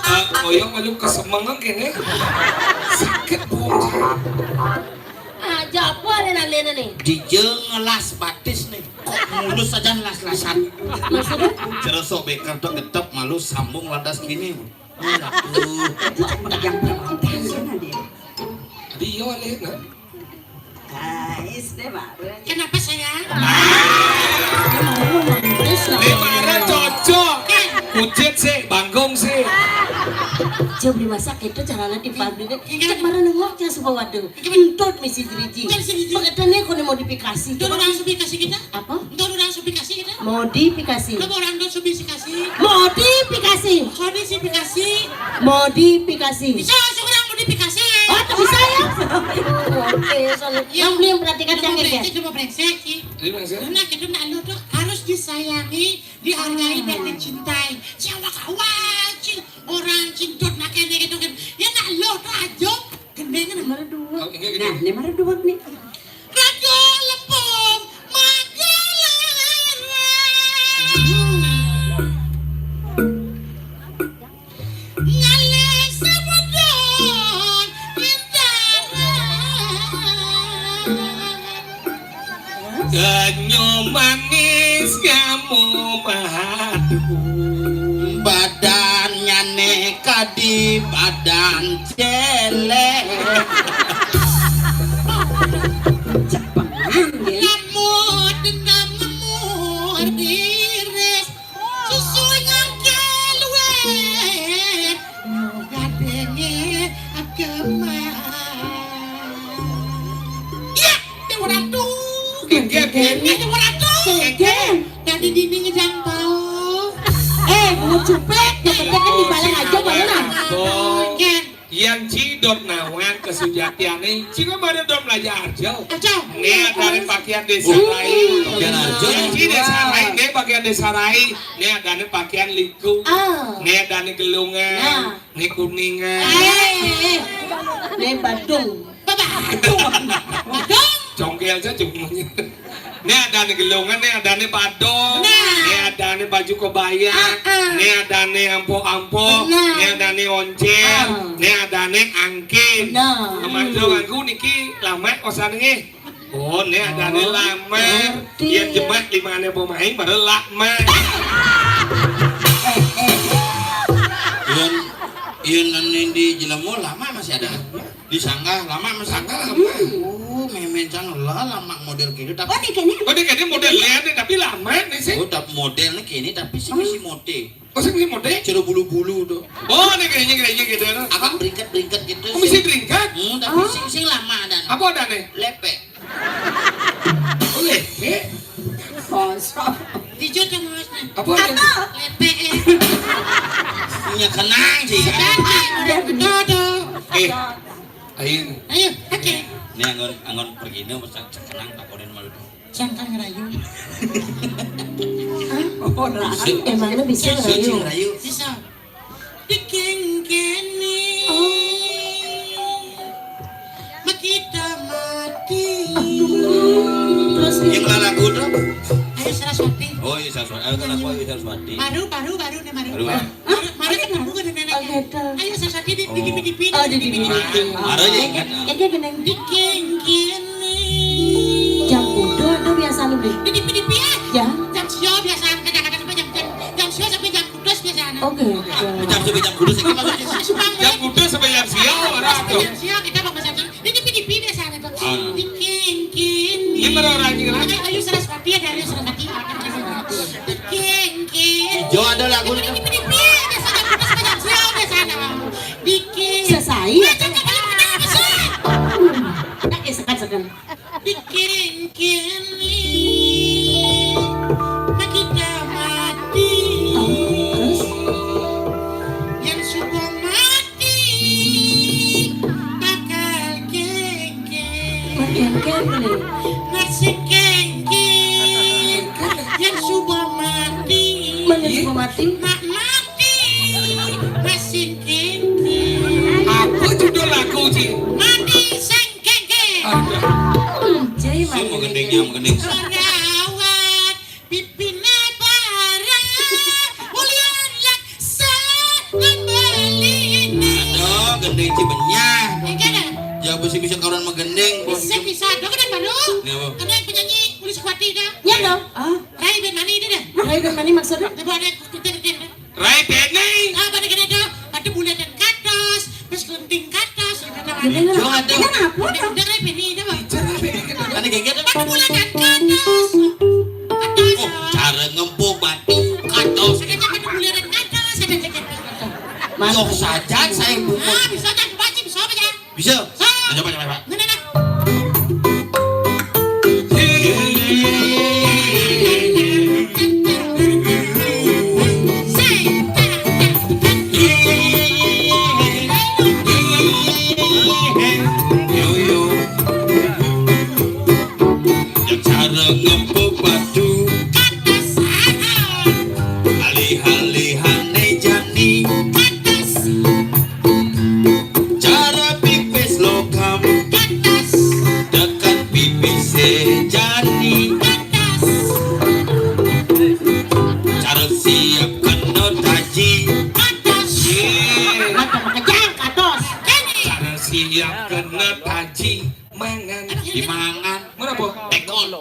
Ah, ngoyong maju kesemengan kene. Sakit buang. Aja apa ada nalena nih? Dijeng ngelas batis nih. Kok mulus aja ngelas-lasan. Maksudnya? Jero sok beker tok getep malu sambung lantas gini. Aduh. Itu cuma yang berlantas ya, Nadia. Tadi iya, Lena. Guys, deh, Mbak. Kenapa, sayang? Ini marah cocok. Kucit sih, bangkong sih. Coba dimasak itu caranya di pabrik. Iya. Cek marah nengok ya, supaya waduh. Iya. Entut misi jeriji. Entut misi jeriji. Pengertiannya kone modifikasi. Itu orang modifikasi kita? Apa? Itu orang modifikasi kita? Modifikasi. Itu orang modifikasi. Modifikasi. Modifikasi. Modifikasi. Bisa langsung orang modifikasi. Oh, tak bisa ya? Oke, soalnya. Iya. Yang beli yang perhatikan yang brengsek, cuma brengsek sih. Jadi brengsek? Karena kita nak lu tuh harus disayangi, dihargai, dan dicintai. Siapa kawan sih orang cintut nak kene gitu kan? Ya nak lu tuh aja. Gendengnya nomor dua. Oh, enggak gitu. Nah, nomor dua nih. Raja Lempung Magelang. Ngalih sebudon Bintara. Genyo manis kamu madu. Badannya neka di badan celek. Cepengan dia. Kamu dendam ngemur diris. Susu nyangke luwih. Gadenge akeman. Iya, Dewa Ratu. Kengken. Eh, Dewa Ratu. Kengken. Tadi dini ngejang bau. Eh, mau cupek, yang penting kan di balai aja, barulah. Kengken. Yang ci dot nawang kesujatiane, ci kok baru dot belajar aja. Aja. Ini ada pakaian desa lain. Pakaian aja. Yang ci desa lain, ini pakaian desa lain. Ini ada pakaian liku. Ah. Ini ada gelungan. Nah. Ini kuningan. Eh, eh, eh. Ini Badung. Badung. Badung. Congkel saja semuanya. Ini ada nih gelungan, ini ada nih badung. Nah. Ini ada nih baju kebaya. Ah, ah. Ini ada nih ampo-ampo. Benar. Ini ada nih oncel. Ah. Ini ada nih angkin. Benar. Sama dong aku niki lama kosan nih. Oh, ini ada nih lama. Ngerti. Yang jemak lima ane pemain baru lama. Yang yang nanti di jelemu lama masih ada. Di sanggah lama masih. Sanggah lama. Oh, memen cang lah lama model gitu tapi. Oh, dikene. Oh, dikene model lihat nih tapi lama nih sih. Oh, tapi model nih kini tapi sih masih mode. Oh, sing mode? Jero bulu-bulu tuh. Oh, nih kayaknya kayaknya gitu ya. Agak beringkat-beringkat gitu. Oh, sih. Mesti beringkat? Hmm, tapi sing sing lama ada. Apa ada nih? Lepek. Boleh, eh? Kosong. Dijut yang mas nih. Apa ada? Lepek, eh. Punya kenang sih. Lepek, udah betul tuh. Eh, ayo. Ayo, oke. Ini anggon anggon pergi nih, mas kenang takonin malu tuh. Cangkang ngerayu. Ora. Emangnya bisa ngerayu? Bisa. Dikengkeni. Oh. Makita mati. Terus yang mana lagu tuh? Ayo Saraswati. Oh iya Saraswati. Ayo kenapa iya Saraswati? Baru, baru, baru nih baru. Baru, ah? Baru, baru kan baru kan nenek. Oh, gitu. Ayo Saraswati di di di di. Oh, di di di. Baru aja ingat. Ini gini. Dikengkeni. Di T V, di T V ya. Ya. Jam sio biasaan, kadang-kadang sampai jam, jam, jam sio sampai jam kudus biasaan. Oke. Jam sio sampai jam kudus, iki maksudnya. Jam kudus sampai jam sio, ora tuh. Jam sio kita mau masak. Di T V, di T V biasaan itu. Ah. Di Kengkeng. Ini ora, ora, iki, ora. Ada Ayu Saraswati, ada Ayu Saraswati. Di Kengkeng. Ijo ada lagu ini. Di T V, di T V biasaan, jam kudus sampai jam sio biasaan. Di Kengkeng. Selesai. Nah, jangan, jangan, jangan, jangan. Nah, eh, sekan, sekan. Bikin kini makita mati. Terus? Yang sudah mati bakal kengkeng. Kok kengkeng nih? Masih kengkeng. Yang sudah mati. Mana yang sudah mati? Nak mati. Masih kengkeng. Apa judul lagu, Ci? Mati sing Kengkeng. Aduh. Jai. Sing mau gending, yang mau gending. Rawat pipine parah, ulian laksa nang beline. Aduh, gending Cibenyah. Enggak ada. Ya, besi bisa karuan mau gending. Bisa, bisa. Dong, kenapa lu? Kenapa? Karena penyanyi Ulis Kuati dah. Ya, dong. Ah. Rai Ben Mani itu dah. Rai Ben Mani maksudnya? Coba ada, kita, kita, Rai Beni. Ah, pada kena tu, pada bulan dan katos, pas kelenting katos, gitu dah. Iya, iya. Yo, ada. Iya, apa? Udah, udah Rai Beni dah, Bang. Ada geger. Pada bulan dan katos. Katos. Oh, cara ngempuk batu, katos. Ada pada bulan dan katos, ada geger. Mas. Yo, saja saya buka. Ah, bisa tak baca, bisa apa ya? Bisa. Coba, coba, coba. Yo, yo. Cara ngempuk batu. Alih-alihane jani. Cara pipis logam. Tekan pipis jani. Cara siap kena taji. Iya. Kenapa makejang katos? Cara siap kena taji. Mangan. Dimangan. Mana, Po? Tekol.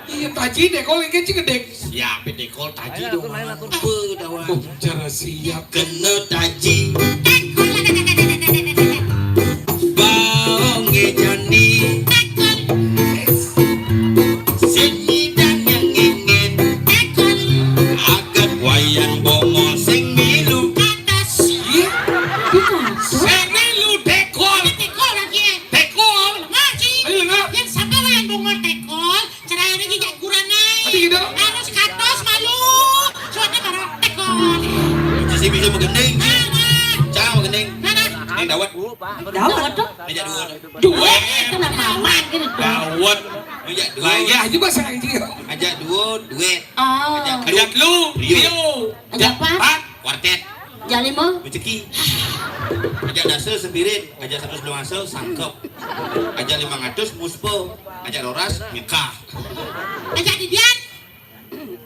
Iya, taji tekol iki gedeng. Siap tekol taji dong. Apa dawan? Oh, cara siap. Kena taji. Baonge jani. Sini dan yang ingin. Agat wayan bongo sing milu. Iya. Sing milu tekol. Tekol lagi. Tekol. Ngaji. Ayo, Nak. Yang sama yang bongo tekol. Carane iki jak kurang ae. Ati gitu. Anu sekatos malu. Suwene baru tekol. Sisi bisa begending. Mana? Cang begending. Mana? Ini dawet. Dawet tuh. Ajak dua. Dua. Kenapa aman gitu? Dawet. Ajak dua. Lah, ya, itu bahasa Inggris. Ajak dua, duet. Oh. Ajak lu. Rio. Rio. Ajak apa? Pak. Kuartet. Ajak lima. Rezeki. Ajak dasa sepiring. Ajak seratus dua sangkep. Ajak lima ratus muspe. Ajak roras nikah. Ajak didian.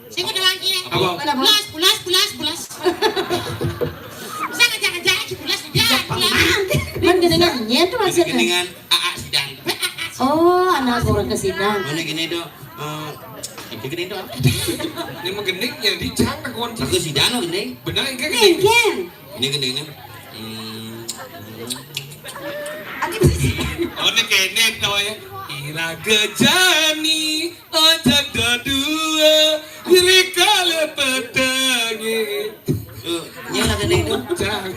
Sing udah lagi ya. Apa? Pulas, pulas, pulas, pulas. Bisa ngajak-ngajak aja pulas, didian, pulas. Kan gini kan nyetu maksudnya. Geningan A A sidang. Oh, anak orang ke sidang. Mana gini dong? Eh, ini gini dong. Ini mah gending ya dicang tak kunci. Aku sidang lo gending. Bener ini kan gending. Gending. Ini gending ini. Hmm. Oh, ini kene tau ya. Ira gejani aja dua diri kale petangi. Tuh, ini lah gending tuh. Cang.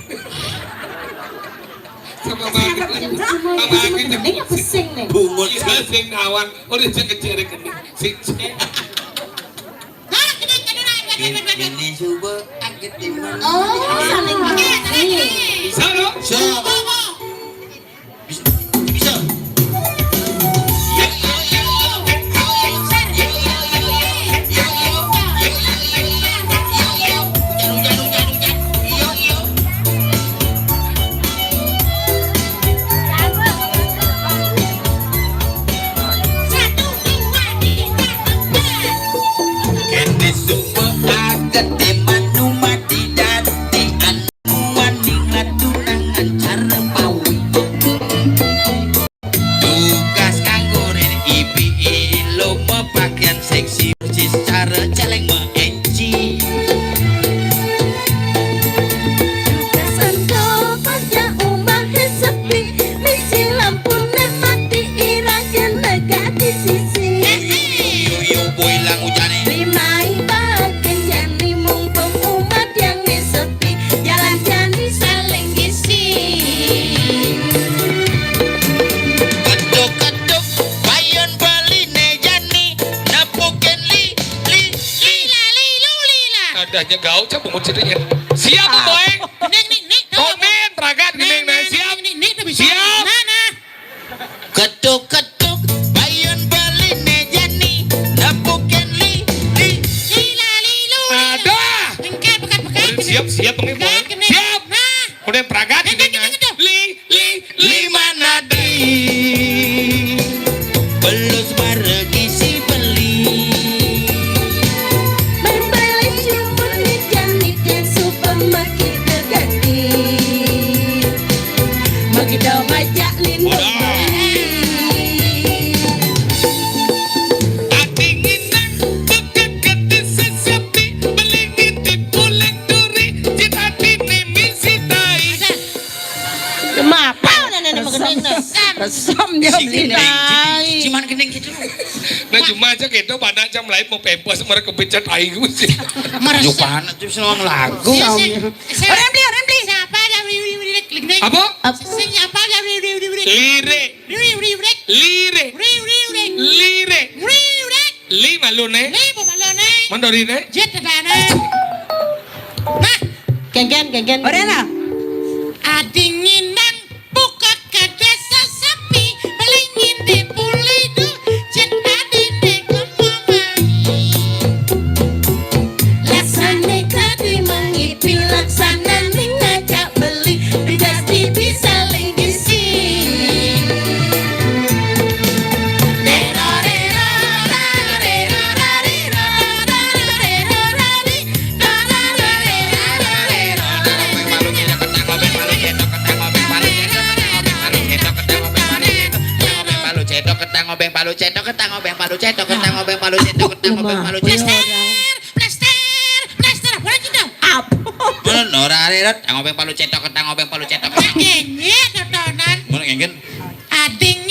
Sama banget. Sama banget. Ini apa sing nih? Bungut. Iya, sing awang. Udah cek kecil gending. Sing cek. Ini coba agak timbang. Oh, saling mengerti. Bisa dong? Bisa. Bisa. Bisa. Kene suwe agete manu mati dadi anu wani ngadu nang ancar pawi. Tugas kanggo ren ipi ilo pakaian sing Adanya gaul, cak bungut ceritanya. Siap, Boy. Ning, ning, ning, Oh, ning, Min, pragat, ning, ning, ning, ning, siap. Ning, ning, ning, tuh bisa. Siap. Nah, nah. Ketuk-ketuk, payun beli meja nih, nepukin li, li. Lila, lilu, lila. Aduh. Engke, pekat, pekat, Udah, siap, siap, Boy. Pekat, kena. Siap. Nah. Udah pragat, ning, ning, ning, ning. Li, li, li mana deui? Belus baregi si beli. Balik-balik cuman di jani jeung supermarket terganti. Magi da maja lindung beli. Ati nginang, bukan kata sesepi, beli ngintip pulang duri, cita hati mimisi tai. Mapa udah nenek mah gending dah. Resem dia Sing beli gending, nih. Cuman gending gitu. Nah, cuma aja gitu, pada jam lain mau pempes, mereka becet aing sih. Marah. Jupan tuh seneng lagu. Iya, sih. Orang beli, orang beli. Siapa ada wiri wiri wiri gending? Apa? Sing siapa ada wiri wiri wiri wiri? Lire. Wiri wiri wiri. Lire. Wiri wiri wiri. Lire. Wiri wiri. Li malu ne. Li malu ne. Mandori ne. Jet tadane. Nah. Genggen, genggen. Orena. Ading ngindang buka ka desa sepi, beli ngindi pulidu, jet adine ngomong. Laksane tadi mangipi, laksane ning ngajak beli, dadi bisa linggisi. Palu cetok ketang obeng, palu cetok ketang obeng, palu cetok ketang obeng, palu cetok ketang obeng, palu cetok ketang obeng, palu cetok. Plester, plester, plester, apa lagi dong? Apa? Mun ora arep tang obeng palu cetok ketang obeng palu cetok. Nah, ini tontonan. Mun ngengken. Ading